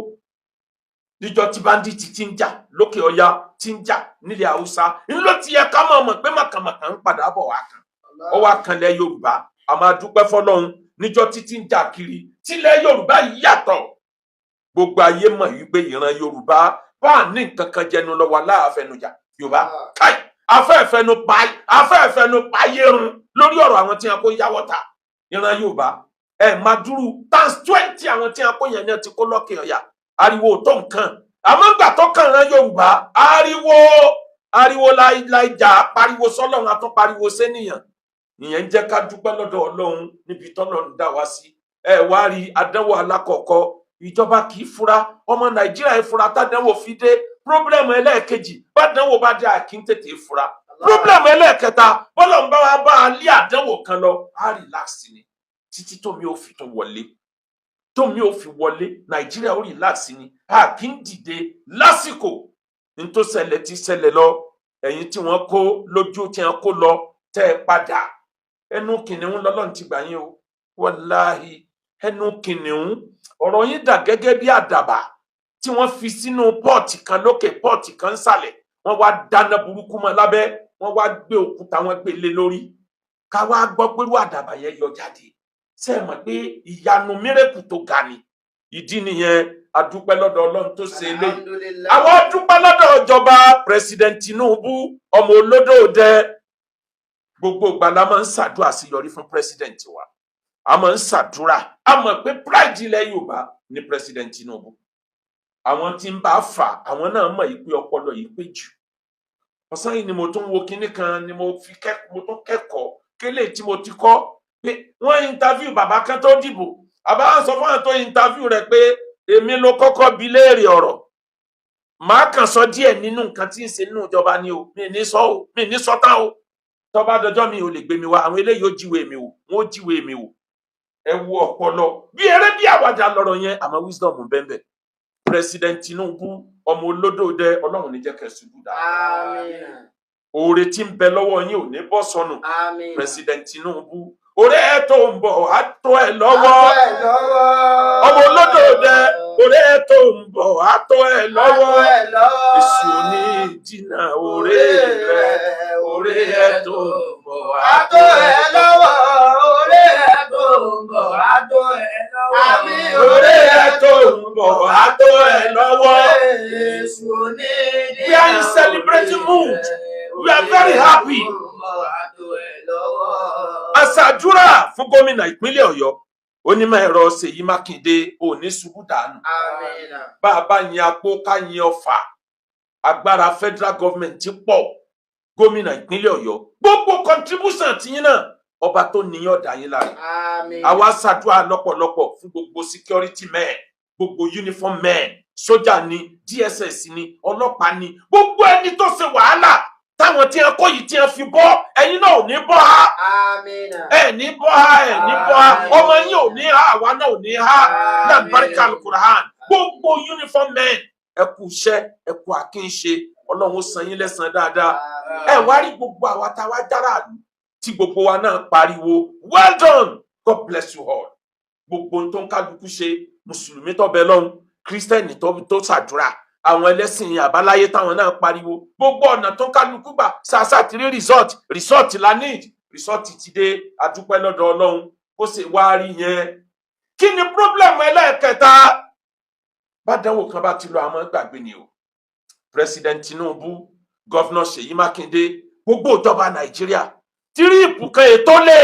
Níjọ́ tí bandit ti ń jà lókè ọya, ti ń jà nílẹ̀ Haúsá, ńlọ ti yẹ ká mọ̀ mọ̀ pé màkàmàkà ń padà bọ̀ wá kan, ó wá kanlẹ̀ Yorùbá. A máa dúpẹ́ fọ́lọ́run. Níjọ́ títí ń jà kiri tílẹ̀ Yorùbá yìí yàtọ̀, gbogbo ayé mọ̀ wípé ìran Yorùbá bá ní nǹkan kan jẹnu lọ wà láàfẹnujà Yorùbá káì afẹ́fẹ́nu payérun lórí ọ̀rọ̀ àwọn tí wọn kó yáwọ́ ta. Ìran Yorùbá ẹ máa dúró times 20 àwọn tí wọn kó yẹn ní ti kó lọ́kè ọ̀yà. Ariwo tó nǹkan, àmọ́ gbà tó kàn ran Yorùbá, ariwo ariwo láìjà, pariwo sọ́lọ́run, a tún pariwo sẹ́nìyàn. Ìyẹn ń jẹ́ ká dúpẹ́ lọ́dọ̀ Ọlọ́run níbi tọ́lọ́run dá wa sí. Ẹ wá rí àdánwò alákọ̀ọ́kọ́, ìjọba kì í fura, ọmọ Nàìjíríà ẹ fura tádánwò fi dé. Problem ẹlẹ́ẹ̀kejì, bádánwò bá dé, àkí ń tètè fura. Problem ẹlẹ́ẹ̀kẹta, bọ́lọ̀ ń bá wa bá a lé àdánwò kan lọ, á relax ni títí tómi ò fi tún wọlé, tómi ò fi wọlé. Nàìjíríà ó relax ni, a kì í dìde lásìkò. Ní tó ṣẹlẹ̀ ti ṣẹlẹ̀ lọ. Ẹ̀yin tí wọ́n kó lójú, tí wọ́n kó lọ, tẹ́ ẹ padà, ẹnu kìnìún lọ́lọ́run ti gbà yín o. Wàláhì, ẹnu kìnìún. Ọ̀rọ̀ yín dà gẹ́gẹ́ bí àdàbà tí wọ́n fi sínú pot kan lókè, pot kan nsàlẹ̀. Wọ́n wá dáná burúkú mọ́ lábẹ́, wọ́n wá gbé òkúta, wọ́n gbé lé lórí. Ká wá gbọ́ pẹ̀lú àdàbà yẹn yọ jáde, ṣé ẹ mọ̀ pé ìyanu, miracle tó ga ni? Ìdí nìyẹn, a dúpẹ́ lọ́dọ̀ Ọlọ́run tó ṣe eléyìí. Alhamdulillah. Àwọn dúpẹ́ lọ́dọ̀ ìjọba President Tinubu, ọmọ olódòdẹ. Gbogbo ìgbà la máa ń ṣàdúrà sí yọrí fún president wa. A máa ń ṣàdúrà, a mọ̀ pé pride ilẹ̀ Yorùbá ní President Tinubu. Àwọn tí ń bá fà, àwọn náà mọ̀ yìí pé ọpọlọ yìí pé jù. Ọ̀sán yìí ni mo tún wo kinní kan, ni mo fi kẹ́kọ̀ọ́, mo tún kẹ́kọ̀ọ́ kélé tí mo ti kọ́ pé wọ́n interview bàbá kan tó dìbò. Àbá wọn sọ fún àwọn tó interview rẹ̀ pé èmi ló kọ́kọ́ bi léèrè ọ̀rọ̀, màá kàn sọ díẹ̀ nínú nǹkan tí ń ṣe nínú ìjọba ni o, mi ní sọ o, mi ní sọ tán o. Tó bá dọjọ́ mi ò lè gbé mi wá, àwọn eléyìí ó jíwèé mi wò, wọn ó jíwèé mi wò. Ẹ wo ọpọlọ, bí eré bí àwàdà lọ̀rọ̀ yẹn, àmọ́ wisdom bẹ́ẹ̀. President Tinubu, ọmọ olódòdẹ, Ọlọ́run ní jẹ́ kẹ́ ṣubú dáa. Àmín. Oore tí ń bẹ lọ́wọ́ yín ò ní bọ́ sọnù. Àmín. President Tinubu, oore ẹ tó ń bọ̀ á tó ẹ lọ́wọ́. Á tó ẹ lọ́wọ́. Ọmọ olódòdẹ, oore ẹ tó ń bọ̀ á tó ẹ lọ́wọ́. Á tó ẹ lọ́wọ́. Èṣù ní dínà oore rẹ, oore ẹ tó ń bọ̀ Á tó ẹ lọ́wọ́. Oore ẹ tó ń bọ̀ á tó ẹ lọ́wọ́. Àmín. Oore ẹ tó ń bọ̀ á tó ẹ lọ́wọ́. Èṣù ní We are in celebrating mood. We are very happy. Àṣàdúrà fún gómìnà ìpínlẹ̀ Ọ̀yọ́, onímọ̀ ẹ̀rọ Ṣèyí Mákindé, ò ní ṣubú dànù. Àmín. Bá a bá yin apó, ká yin ọfà, agbára federal government ti pọ̀. Gómìnà ìpínlẹ̀ Ọ̀yọ́, gbogbo contribution tiyín náà, ọba tó níyàn ọ̀dà yín lára. Àmín. Àwa ṣàdúrà lọ́pọ̀lọpọ̀ fún gbogbo security men, gbogbo uniform men, sójà ni, DSS ni, ọlọ́pàá ni, gbogbo ẹni tó ṣe wàhálà táwọn tí wọn kó yìí tí wọn fi bọ́. Ẹ̀yin náà ò ní bọ́ ha. Àmín. Ẹ ní bọ́ ha, ẹ ní bọ́ ha. Ọmọ yín ò ní ha, àwa náà ò ní ha náà. Barika alukur'an. Gbogbo uniform men, ẹ kú iṣẹ́, ẹ kú àkínṣe. Ọlọ́run ó san yín lẹ́san dáadáa. Ẹ wá rí gbogbo àwa tá a wá dára tí gbogbo wa náà pariwo, "Well done, God bless you all." Gbogbo ohun tó ń kálukú ṣe, mùsùlùmí tó bẹ lọ́hùn, kírísítẹ́nì tó ṣàdúrà, àwọn ẹlẹ́sìn àbáláyé táwọn náà pariwo, gbogbo ọ̀nà tó ń kálukú gbà ṣàṣà ti rí result. Result la need, result ti dé. Adúpẹ́ lọ́dọ̀ Ọlọ́run. Kó sì wá rí yẹn. Kí ni problem ẹlẹ́ẹ̀kẹta? Bádánwò kan bá ti lọ, àwọn gbàgbé ni o. President Tinubu, Governor Ṣèyí Mákindé, gbogbo ìjọba Nàìjíríà, trip kan ètò lè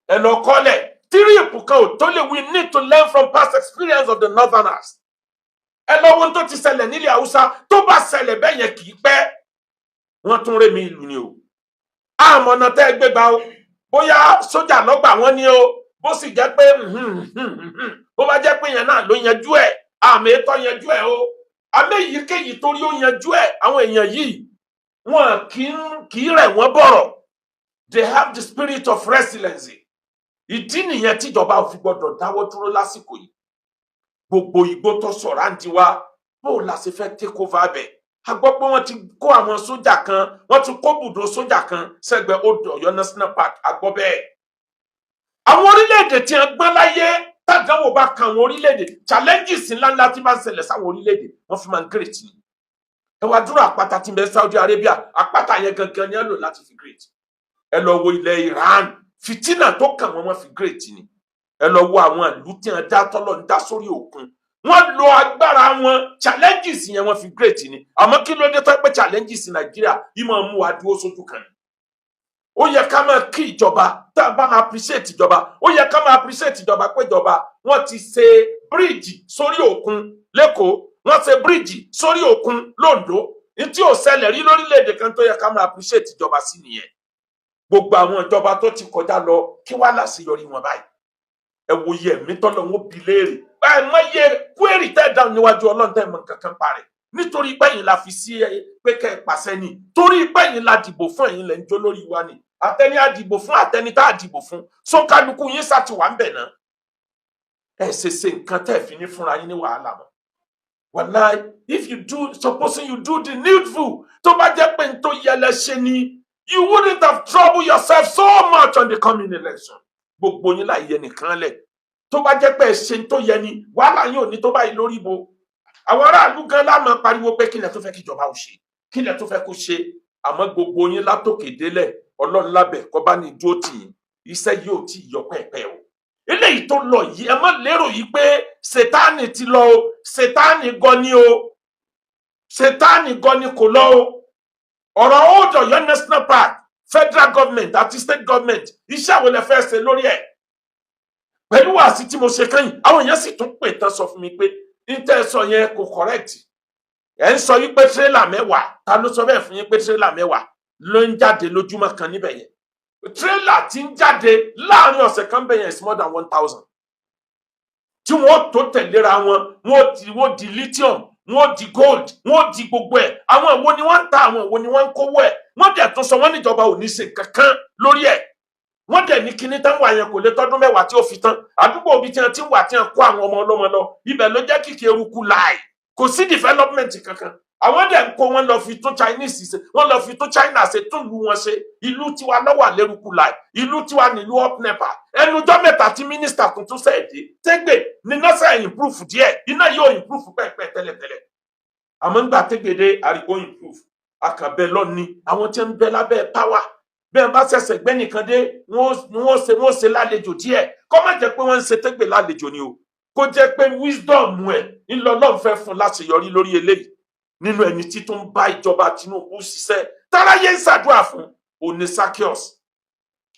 ẹ lọ kọ́lẹ̀, trip kan ò tó lè. We need to learn from past experience of the northerners. Ẹ lọ wo ohun tó ti ṣẹlẹ̀ nílẹ̀ Haúsá. Tó bá ṣẹlẹ̀ bẹ́ẹ̀ yẹn, kì í pẹ́, wọ́n tún rémi ìlú ni o. Àmọ̀nà tẹ́ ẹ gbé gbà o, bóyá sójà lọ́gbà wọ́n ní o, bó sì jẹ́ pé bó bá jẹ́ pé yẹn náà ló yanjú ẹ̀, àmì ètò yanjú ẹ̀ o. Àmì èyíkéyìí torí ó yanjú ẹ̀, àwọn èèyàn yìí wọn kì í rẹ̀ wọ́n bọ̀rọ̀. They have the spirit of resilience. Ìdí nìyẹn tíjọba ò fi gbọdọ̀ dáwọ́ dúró lásìkò yìí. Gbogbo igbó tó sọ̀rọ̀ àǹtí wa. Bó o la ṣe fẹ́ take over bẹ̀? A gbọ́ pé wọ́n ti kó àwọn sójà kan, wọ́n ti kó bùdó sójà kan sẹ́gbẹ̀ẹ́ Old Ọ̀yọ́ National Park. A gbọ́ bẹ́ẹ̀. Àwọn orílẹ̀-èdè tí wọ́n gbọ́n láyé, tàdánwò bá kan àwọn orílẹ̀-èdè, challenges ńláńlá tí bá ń ṣẹlẹ̀ sáwọn orílẹ̀-èdè, wọ́n fi máa ń great ni. Ẹ wá dúró, àpáta tí ń bẹ Saudi Arabia, àpáta yẹn gangan ni ẹ lò láti fi great. Ẹ lọ wo ilẹ̀ Iran, fìtínà tó kàn wọ́n, wọ́n fi great ni. Ẹ lọ wo àwọn ìlú tí wọ́n dá tọ́lọ̀ ń dá sórí òkun, wọ́n lo agbára wọn, challenges yẹn, wọ́n fi great ni. Àmọ́ kí ló dé tó pé challenges Nàìjíríà yìí máa mú wa dúró sójú kan ni? Ó yẹ ká máa kí ìjọba, tá a bá appreciate ìjọba, ó yẹ ká máa appreciate ìjọba pé ìjọba wọ́n ti ṣe bíríìjì sórí òkun l'Ékòó, wọ́n ṣe bíríìjì sórí òkun l'Óńdó, ní tí ò ṣẹlẹ̀ rí lórílẹ̀‐èdè kan. Tó yẹ ká máa appreciate ìjọba sí nìyẹn. Gbogbo àwọn ìjọba tó ti kọjá lọ, kí wàá láṣeyọrí wọn báyìí? Ẹ wo iye ẹ̀mí tọ́lọ̀ wọn bi léèrè ẹ, mọ iye query tẹ́ dáhùn níwájú Ọlọ́run, tẹ́ mọ nǹkan kan parẹ́, nítorí pé ẹ̀yin la fi sí ẹ pé kẹ́ ẹ pàṣẹ ni, torí pé ẹ̀yin la dìbò fún, ẹ̀yin lẹ́ ń jó lórí wa ni. Àtẹni àdìbò fún, àtẹni tá àdìbò fún, sókàlùkù yín sá ti wà ń bẹ̀ náà. Ẹ ṣe ṣe nǹkan tẹ́ ẹ fi ní fúnra yín ní wàhálà mọ́. Wàláì, if you do, supposing you do the needful, tó bá jẹ́ pé n tó yẹ lẹ ṣe ni, you wouldn't have troubled yourself so much on the coming election. Gbogbo yín láì yẹ nìkan lẹ̀, tó bá jẹ́ pé ẹ ṣe n tó yẹ ni, wàhálà yín ò ní tó báyìí lórí ibo. Àwọn aráàlú gan la máa pariwo pé kílẹ̀ tó fẹ́ kíjọba ò ṣe, kílẹ̀ tó fẹ́ kó ṣe. Àmọ́ gbogbo yín látòkè délẹ̀, Ọlọ́run lábẹ́ kọ́ bá ní dúró tì yín. Iṣẹ́ yìí ò tí ì yọ pẹ́ẹ́pẹ́ o. Eléyìí tó lọ yìí, ẹ má lérò yìí pé Sètáànì ti lọ o. Sètáànì gan ni o, Sètáànì gan ni kò lọ o. Ọ̀rọ̀ Old Ọ̀yọ́ National Park, federal government àti state government, iṣẹ́ àwọn ilẹ̀ fẹ́ ṣe lórí ẹ̀? Pẹ̀lú wàásì tí mo ṣe kẹ́yìn, àwọn èèyàn sì tún pè tán sọ fún mi pé n tẹ́ sọ yẹn kò correct. Ẹ̀ ń sọ wípé tírélà 10, ta ló sọ bẹ́ẹ̀ fún yín pé tírélà 10 ló ń jáde lójúmọ́ kan níbẹ̀ yẹn? Tírélà tí ń jáde láàrin ọ̀sẹ̀ kan bẹ̀ yẹn is more than 1,000, tí wọ́n tó tẹ̀léra wọn. Wọ́n di lithium, wọ́n di gold, wọ́n di gbogbo ẹ̀. Àwọn ìwo ni wọ́n ń ta, àwọn ìwo ni wọ́n ń kówó ẹ̀? Wọ́n dẹ̀ tún sọ, wọ́n níjọba ò ní ṣe kankan lórí ẹ̀. Wọ́n dẹ̀ ní kinní tán wà yẹn kò lè tọ́dún 10 tí ó fi tán. Àdúgbò ibi tí wọ́n ti ń wà, tí wọ́n kó àwọn ọmọ ọlọ́mọ lọ, ibẹ̀ ló jẹ́ kìkì eruku láì kò sí development kankan. Àwọn dẹ̀ ń kó wọn lọ fi tún Chinese ṣe, wọ́n lọ fi tún China ṣe, tún ìlú wọn ṣe. Ìlú tiwa lọ́wọ́ àlérúkú láì, ìlú tiwa nílùú up NEPA. Ẹnujọ́ mẹ́ta tí mínísítà tuntun ṣẹ̀ dé tẹ́gbẹ̀ ní nọ́sẹ̀ improve díẹ̀, iná yóò improve pẹ́ẹ́pẹ́ tẹ́lẹ̀tẹ́lẹ̀. Àmọ́ ńgbà tẹ́gbẹ̀dẹ́ àríkó improve, akànbẹ lọ́ni àwọn tí ń bẹ lábẹ́ power. Bẹ́ẹ̀ bá ṣẹ̀ṣẹ̀ gbẹ́ nìkan dé, wọ́n ṣe lálejò díẹ̀. Kó má jẹ́ pé wọ́n ń ṣe tẹ́gbẹ̀ lálejò ni o, kó jẹ́ pé wisdom ẹ̀ ńlọlọ́run fẹ́ fún láṣeyọrí lórí eléyìí. Nínú ẹni tí tó ń bá ìjọba Tinubu ṣiṣẹ́ táráyé ń ṣàdúrà fún òní Zaccheaus.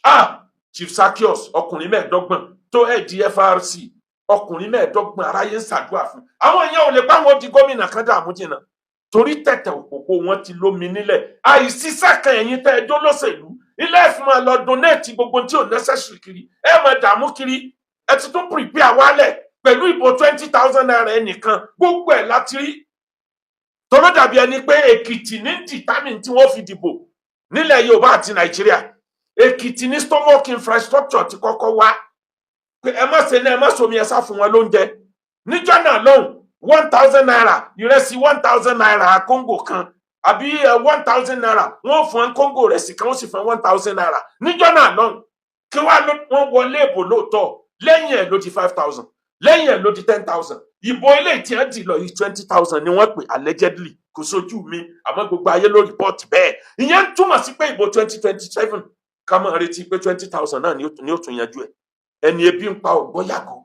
Ah, Chief Zaccheaus, ọkùnrin 25 tó ẹ̀ di FRC, ọkùnrin 25 aráyé ń ṣàdúrà fún. Àwọn èèyàn ò lè pa àwọn di gómìnà kan dààmú jìnnà, torí tẹ̀tẹ̀ òpópó wọn ti lómi nílẹ̀. Àìsíṣẹ́ kan, ẹ̀yin tẹ́ ẹjọ́ lọ́sẹ̀lú ilé ẹ̀fún máa lọ donate gbogbo tí ò necessary kiri, ẹ máa dààmú kiri. Ẹ ti tún prepare wálẹ̀ pẹ̀lú ìbò ₦20,000 ẹnìkan. Gbogbo ẹ̀ láti rí tọ́lọ́ dàbí ẹni pé Èkìtì ní determine tí wọ́n fi dìbò nílẹ̀ Yorùbá àti Nàìjíríà. Èkìtì ní stomach infrastructure ti kọ́kọ́ wá pé ẹ má ṣe náà, ẹ má somi, ẹ sá fún wọn lóúnjẹ. Níjọ́ náà lóhùn, ₦1,000 ìrẹsì, ₦1,000 kóńgò kan, àbí ₦1,000, wọ́n fún kóńgò rẹsì kan, wọ́n sì fún ₦1,000 níjọ́ náà lóhùn. Kí wàá wọ́n wọlé ìbò lóòótọ́, lẹ́yìn ẹ̀ ló di 5,000, lẹ́yìn ẹ̀ ló di 10,000. Ìbò ilé tí wọ́n dì lọ yìí, 20,000 ni wọ́n pè, allegedly. Kò sójú mi, àmọ́ gbogbo ayé ló report bẹ́ẹ̀. Ìyẹn ń túmọ̀ sí pé ìbò 2027, ká máa retí pé 20,000 náà ni ó tún yanjú ẹ̀. Ẹni ebi ń pa ògbọ́ yàgò.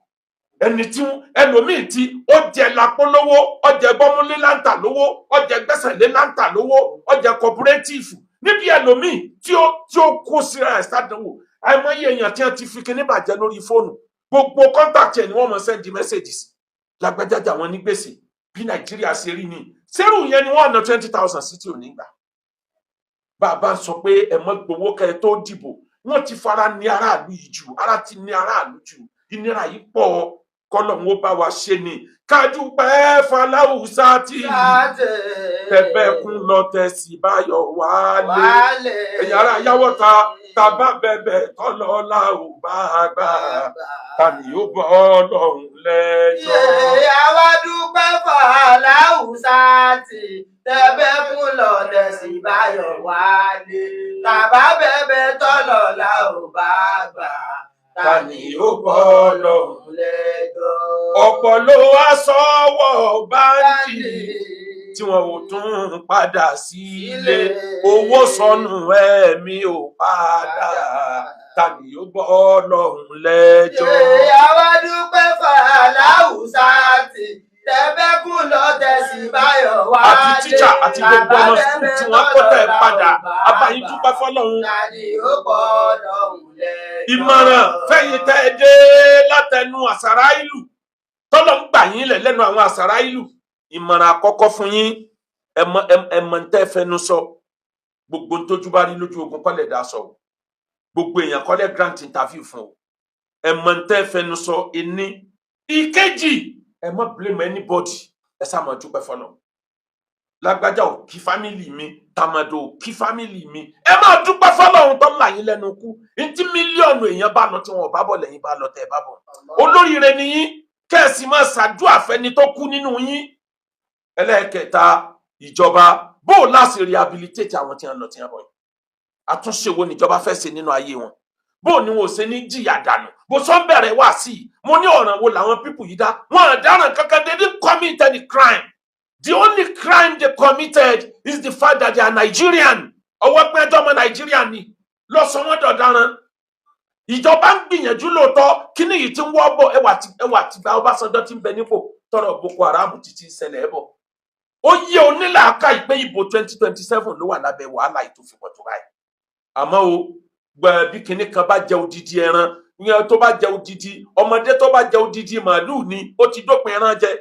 Ẹni tí ẹlòmíì tí ó jẹ lápò lówó, ó jẹ gbọmúlé láǹtà lówó, ó jẹ gbẹ́sẹ̀lé láǹtà lówó, ó jẹ cooperative níbi ẹlòmíì tí ó kó síra ẹ̀ sádánwò. Àìmọye èèyàn tí wọ́n ti fi kíní bàjẹ́ lórí fóònù, gbogbo contact ẹ̀ ni wọ́n mọ̀ send message sí, lágbájájà wọn ní gbèsè. Bí Nàìjíríà ṣe rí ni sẹ́rù yẹn ni wọ́n ná 20,000 sí tí ò ní gbà. Bàbá sọ pé ẹ mọ́ gbowó kẹ́ ẹ tó dìbò, wọ́n ti fara ní aráàlú yìí jù, ara ti ní aráàlú jù, ìnira yìí pọ̀. Kọ́lọ̀ ń bá wa ṣe ni kájú pẹ́ faláwùsá tí tẹ̀bẹ̀kún lọ tẹ̀sí báyọ̀ wálé. Ẹ̀yin ará Yáwọ́ta, Tàbá bẹ̀bẹ̀ tọ́lọ́lá ò bá gbà, ta ni yóò bọ́ Ọlọ́run lẹ́jọ́? Yé àwa dúpẹ́ fàlàúsá tí tẹ́bẹ́ kún lọ tẹ̀sí báyọ̀ wálé. Tàbá bẹ̀bẹ̀ tọ́lọ́lá ò bá gbà, Ta ni yóò bọ́ Ọlọ́run lẹ́jọ́? Ọ̀pọ̀ ló wá sọ́wọ́ báńkì tí wọn ò tún padà sílé. Owó sọnù, ẹ̀mí ò padà. Ta ni yóò bọ́ Ọlọ́run lẹ́jọ́? Yé àwa dúpẹ́ fàlàúsá tí tẹ́bẹ́ kún lọ tẹ̀sí báyọ̀ wálé. Àti tíṣà àti gbogbo ọmọ school tí wọ́n kó tẹ̀ padà, abayín dúpẹ́ fọ́lọ́run. Ta ni yóò bọ́ Ọlọ́run lẹ́jọ́? Ìmọ̀ràn fẹ̀yìn tẹ́ ẹ dé látẹnu àsàrà ìlú tọ́lọ́ ń gbà yín lẹ̀ lẹ́nu àwọn àsàrà ìlú, ìmọ̀ràn àkọ́kọ́ fún yín: ẹ mọ ẹ mọ tẹ́ fẹnu sọ. Gbogbo ntójú bá rí lójú ogun kọ́lẹ̀ dá sọ o. Gbogbo èèyàn kọ́lẹ̀ grant interview fún o. Ẹ mọ tẹ́ fẹnu sọ. Ẹni ìkejì, ẹ má blame anybody. Ẹ sá máa dúpẹ́ fọlọ́. Lágbájá ò kí family mi, tàmàdò ò kí family mi, ẹ máa dúpẹ́ fọlọ́run tó là yín lẹ́nu kú. Ntí mílíọ̀nù èèyàn bá lọ tí wọn ò bá bọ̀ lẹ́yìn bá lọ tẹ́ ẹ bá bọ̀, olóríire ni yín. Kẹ́ẹ̀sì máa ṣàdúrà fẹ́ni tó kú nínú yín. Ẹlẹ́ẹ̀kẹta, ìjọba, bó o láti rehabilitate àwọn tí wọ́n lọ tí wọ́n bọ̀ yìí? Àtúnṣe wo níjọba fẹ́ ṣe nínú ayé wọn? Bó o ní wọn ò ṣe ní jìyà dànù? Bó sọ ń bẹ̀rẹ̀ wá sí i, mo ní ọ̀ràn wo làwọn people yìí dá? Wọn à dáràn kankan. They didn't commit any crime. The only crime they committed is the fact that they are Nigerian. Ọwọ́ pé ẹjọ́ ọmọ Nàìjíríà ni lọ́sọ̀ wọn dọ̀daràn. Ìjọba ń gbìyànjú lóòótọ́. Kíní yìí ti ń wọ́ bọ̀, ẹwà tí gba Ọbásanjọ́ ti ń bẹ nípò tọrọ Boko Haram títí ń ṣẹlẹ̀ ẹ̀ bọ̀. Ó yẹ onílàákà ìpé ìbò 2027 ló wà lábẹ́ wàhálà ìtòfipọ̀ tó báyìí. Àmọ́ o gbẹ, bí kinní kan bá jẹ odidi ẹran ìyẹn, tó bá jẹ odidi ọmọdé, tó bá jẹ odidi màálùú ni ó ti dópin ẹran jẹ.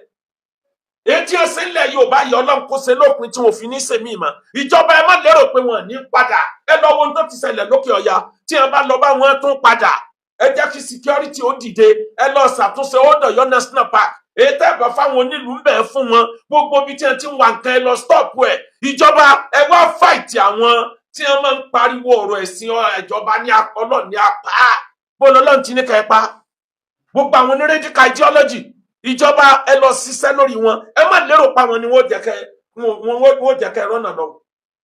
Èyí tí ẹsẹ̀ ńlẹ̀ Yorùbá yìí, Ọlọ́run kó ṣe lópin tí wọn fi ní sèmí mọ́. Ìjọba, ẹ má lérò pé wọn ní padà. Ẹ lọ wo ohun tó ti ṣẹlẹ̀ lókè ọ̀yà. Tí wọn bá lọ bá wọn tún padà. Ẹ jẹ́ kí security ó dìde. Ẹ lọ ṣàtúnṣe Old Ọ̀yọ́ National Park. Èyí tẹ́ bá fáwọn onílùú ń bẹ̀ fún wọn. Gbogbo ibi tí wọn ti ń wà nǹkan, ẹ lọ stop ẹ. Ìjọba, ẹ wá fight àwọn tí wọn máa ń pariwo ọ̀rọ̀ ẹ̀sìn. Ìjọba ní Ọlọ́run ní apá bó lọ́lọ́run ti ní ká ẹ pa gbogbo àwọn onírẹ́díkà ideology. Ìjọba, ẹ lọ ṣiṣẹ́ lórí wọn. Ẹ má lérò pa wọn ni wọ́n jẹ́ kẹ́ wọ́n jẹ́ kẹ́ rọ́nà lọ.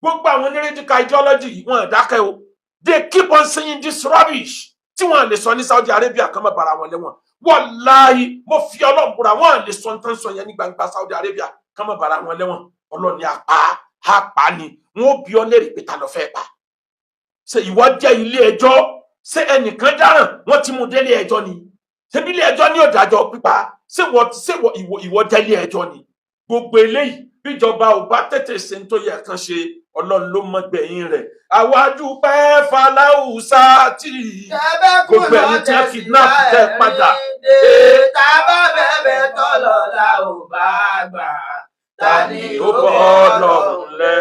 Gbogbo àwọn onírẹ́díkà ideology yìí, wọn ò dákẹ́ o. They keep on saying this rubbish tí wọn lè sọ ní Saudi Arabia kan má bara wọn lẹ́wọ̀n. Wàláhì, mo fi Ọlọ́run búra, wọn lè sọ nǹkan sọ yẹn ní gbangba Saudi Arabia kan má bara wọn lẹ́wọ̀n. Ọlọ́run ní apá apá ni wọn ó bi ọ́ léèrè pé ta ló fẹ́ pa. Ṣe ìwọ jẹ́ ilé ẹjọ́? Ṣé ẹnìkan dáràn, wọ́n ti mú délé ẹjọ́ ni? Ṣebí ilé ẹjọ́ ní òdàjọ́ pípa? Ṣé wọ́n ṣé wọ́n ìwọ jẹ́ ilé ẹjọ́ ni? Gbogbo eléyìí, bíjọba ò bá tètè ṣe ń tó yẹ kán ṣe, Ọlọ́run ló mọ gbẹ̀yìn rẹ̀. Àwa dúpẹ́ faláwùsá tí gbogbo ẹ̀yin tí wọ́n kidnap tẹ́ padà. Tábà bẹ̀bẹ̀ tọ́lọ́lá ò bá gbà, Ta ni ó bọ́ Ọlọ́run lẹ́?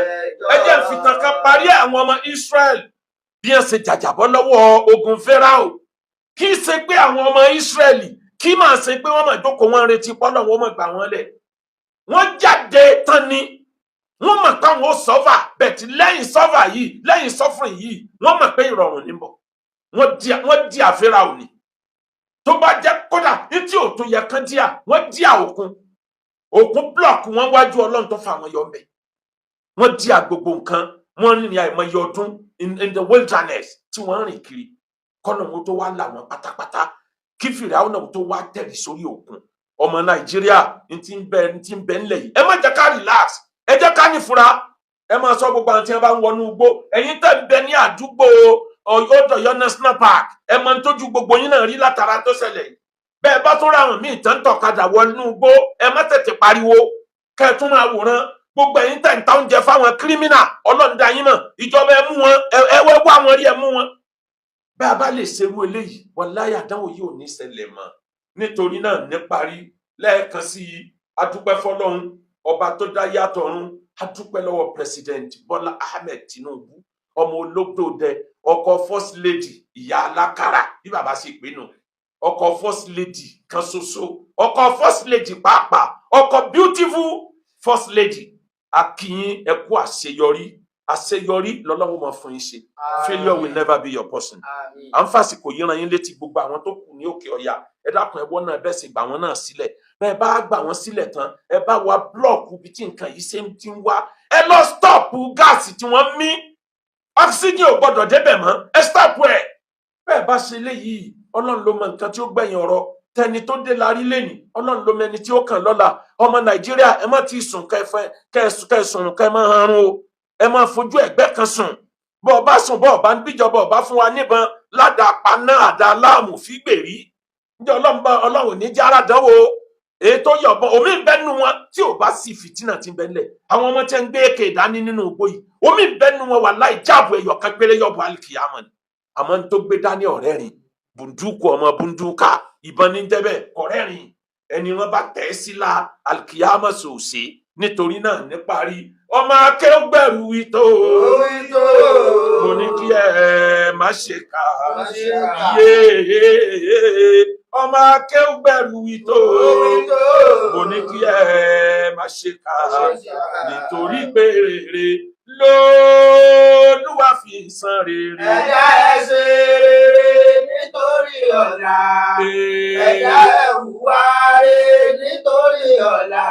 Ẹ jẹ́ n fìtàn kan parí. Àwọn ọmọ Israel, bí wọ́n ṣe jàjàbọ́ lọ́wọ́ ogun Fáráò, kì í ṣe pé àwọn ọmọ Israẹli kì í máa ṣe pé wọ́n máa jókòó, wọ́n ń retí pọ́lọ́ wọn máa gbà wọ́n lẹ̀. Wọ́n jáde tán ni wọ́n mọ̀ pé àwọn ó suffer bẹ̀tì. Lẹ́yìn suffer yìí, lẹ́yìn suffering yìí, wọ́n mọ̀ pé ìrọ̀rùn ní bọ̀. Wọ́n di àfẹ́ra òní tó bá jẹ́ kódà ní tí ò tó yẹ kán díà, wọ́n díà òkun, òkun block wọn wájú. Ọlọ́run tó fà wọ́n yọ ńbẹ̀, wọ́n díà gbogbo nǹkan. Wọ́n rìnrìn àìmọye ọdún in the wilderness tí wọ́n rìn kiri, kọ́nà wọn tó wá là wọ́n pátápátá, kí Fìràwọ̀n náà tó wá tẹ̀lé sórí òkun. Ọmọ Nàìjíríà, n ti ń bẹ ńlẹ̀ yìí, ẹ má jẹ́ ká relax. Ẹ jẹ́ ká nífura. Ẹ máa sọ gbogbo àwọn tí wọ́n bá ń wọnú igbó. Ẹ̀yin tẹ́ ń bẹ ní àdúgbò Ọ̀yọ́ National Park, ẹ máa ń tójú gbogbo yín náà rí látara tó ṣẹlẹ̀ yìí. Bẹ́ẹ̀ bá tún ráwọn míì tán tọ̀kadà wọnú igbó, ẹ má tètè pariwo, kẹ́ ẹ tún máa wòran. Gbogbo ẹ̀yin tẹ̀ ń ta oúnjẹ fáwọn criminal, Ọlọ́run dá yín mọ̀. Ìjọba, ẹ mú wọn. Ẹ wẹ́ wá wọn rí, ẹ mú wọn. Bá a bá lè ṣerú eléyìí, wàláyà, àdánwò yìí ò ní ṣẹlẹ̀ mọ́. Nítorí náà, níparí, lẹ́ẹ̀kan sí i, adúpẹ́ fọlọ́run ọba tó dá yàtọ̀ ọ̀run. Adúpẹ́ lọ́wọ́ President Bọ́lá Ahmed Tinubu, ọmọ olódòdẹ, ọkọ First Lady, ìyá alákàrà bí bàbá ṣe pè nù, ọkọ First Lady kan ṣoṣo, ọkọ First Lady pàápàá, ọkọ beautiful First Lady. Akínyín, ẹ kú àṣeyọrí. Àṣeyọrí lọ́lọ́run máa fún yín ṣe. Failure will never be your portion. Àmín. À ń fàsìkò yìí rán yín létí gbogbo àwọn tó kù ní òkè ọ̀yà, ẹ dákun, ẹ wọ́n náà bẹ́ẹ̀ sì gbà wọ́n náà sílẹ̀. Bẹ́ẹ̀ bá gbà wọ́n sílẹ̀ tán, ẹ bá wa block ibi tí nǹkan yìí ṣe ń ti ń wá. Ẹ lọ stop gas tí wọ́n mí, oxygen ò gbọ́dọ̀ débẹ̀ mọ́, ẹ stop ẹ̀. Bẹ́ẹ̀ bá ṣe léyìí, Ọlọ́run ló mọ nǹkan tí ó gbẹ̀yìn ọ̀rọ̀. Tẹni tó dé larí lẹ́nìí, Ọlọ́run ló mẹni tí ó kàn lọ́la. Ọmọ Nàìjíríà, ẹ má ti sùn kẹfẹ kẹsùn kẹ má hanrun o. Ẹ má fojú ẹ̀gbẹ́ kan sùn. Bọ́ ọ bá sùn, bọ́ ọ bá ń bíjọba ọba fún wa níbọn ládàá paná àdá láàmú fígbèrí ǹjẹ́ Ọlọ́run bá Ọlọ́run ní jára dánwò èyí tó yọ̀bọ̀n omi ń bẹ nínú wọn tí ò bá sí fìtínà tí ń bẹ nílẹ̀. Àwọn ọmọ tí ń gbé èké dání nínú igbó yìí, omi ń bẹ nínú wọn, wà láì jáàbù ẹyọ kan péré yọ̀bọ̀ alìkìyàmọ̀ ni. Àmọ́ ń tó gbé dání ọ̀rẹ́ rìn bùndúkù, ọmọ bùndúkà, ìbọn ní jẹ́bẹ̀ ọ̀rẹ́ rìn ẹni wọn bá tẹ̀ ẹ́ sí la alìkìyàmọ̀ sòsè. Nítorí náà, níparí, ọmọ akéwgbẹ̀rù ìtò Orí tó. Mo ní kí ẹ má ṣe kà. Má ṣe kà. Yéé, ọmọ akéwgbẹ̀rù ìtò. Orí tó. Mo ní kí ẹ má ṣe kà, nítorí pé rere lÓlúwa fi san rere. Ẹ̀dá ẹ ṣe rere nítorí ọ̀la. Ẹ̀dá ẹ hùwà rere nítorí ọ̀la.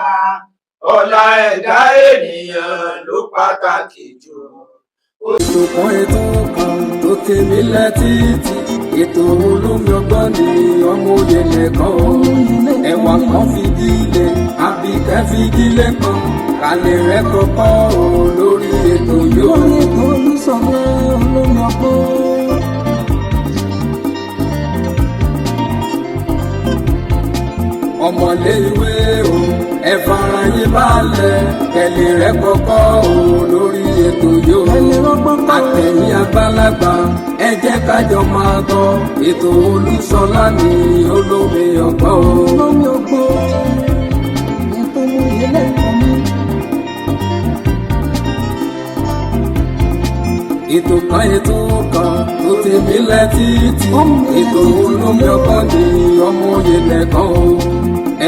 Ọ̀la ẹ̀dá ènìyàn ló pàtàkì jù. Ètò kan, ètò kan tó tèmi létí, ètò olómi ọgbọ́n ni. Ọmọ òye lẹ́kọ̀ọ́ ẹ̀wà kan fìdílé àbíkẹ́ fìdílé kan kálẹ̀ rẹ̀ kọ́kọ́ o lórí ètò yóò. Lórí ètò Olúṣọlá olómi ọgbọ́n. Ọmọlé ìwé o, ẹ fara yín balẹ̀ kẹlẹ̀ rẹ̀ kọ́kọ́ o lórí ètò yóò. Kẹ́lẹ́ rọ́gbọ́n kọ́. Àtẹ̀yìn àgbàlagbà, ẹ jẹ́ kájọ máa gbọ́ ètò Olúṣọlá ní olómi ọgbọ́n o. Olómi ọgbọ́n ètò mú ilé ẹ̀kọ́ mi. Ètò kan, ètò kan tó ti mílẹ̀ títí, ètò olómi ọgbọ́n ní ọmọ òye lẹ́kọ̀ọ́ o,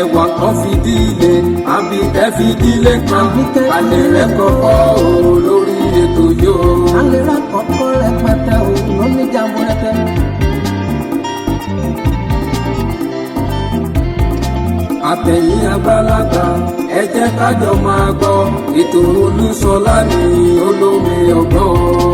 ẹwà kan fìdílé àbíkẹ́ fìdílé kan Àbíkẹ́ alẹ́ rẹ̀ kọ́kọ́ o lórí ètò yóò. Alẹ́ rà kọ́kọ́ rẹpẹtẹ o lóní jàmbúrẹ́tẹ. Àtẹ̀yìn àgbàlagbà, ẹ jẹ́ kájọ máa gbọ́ ètò Olúṣọlá ní olómi ọgbọ́n o.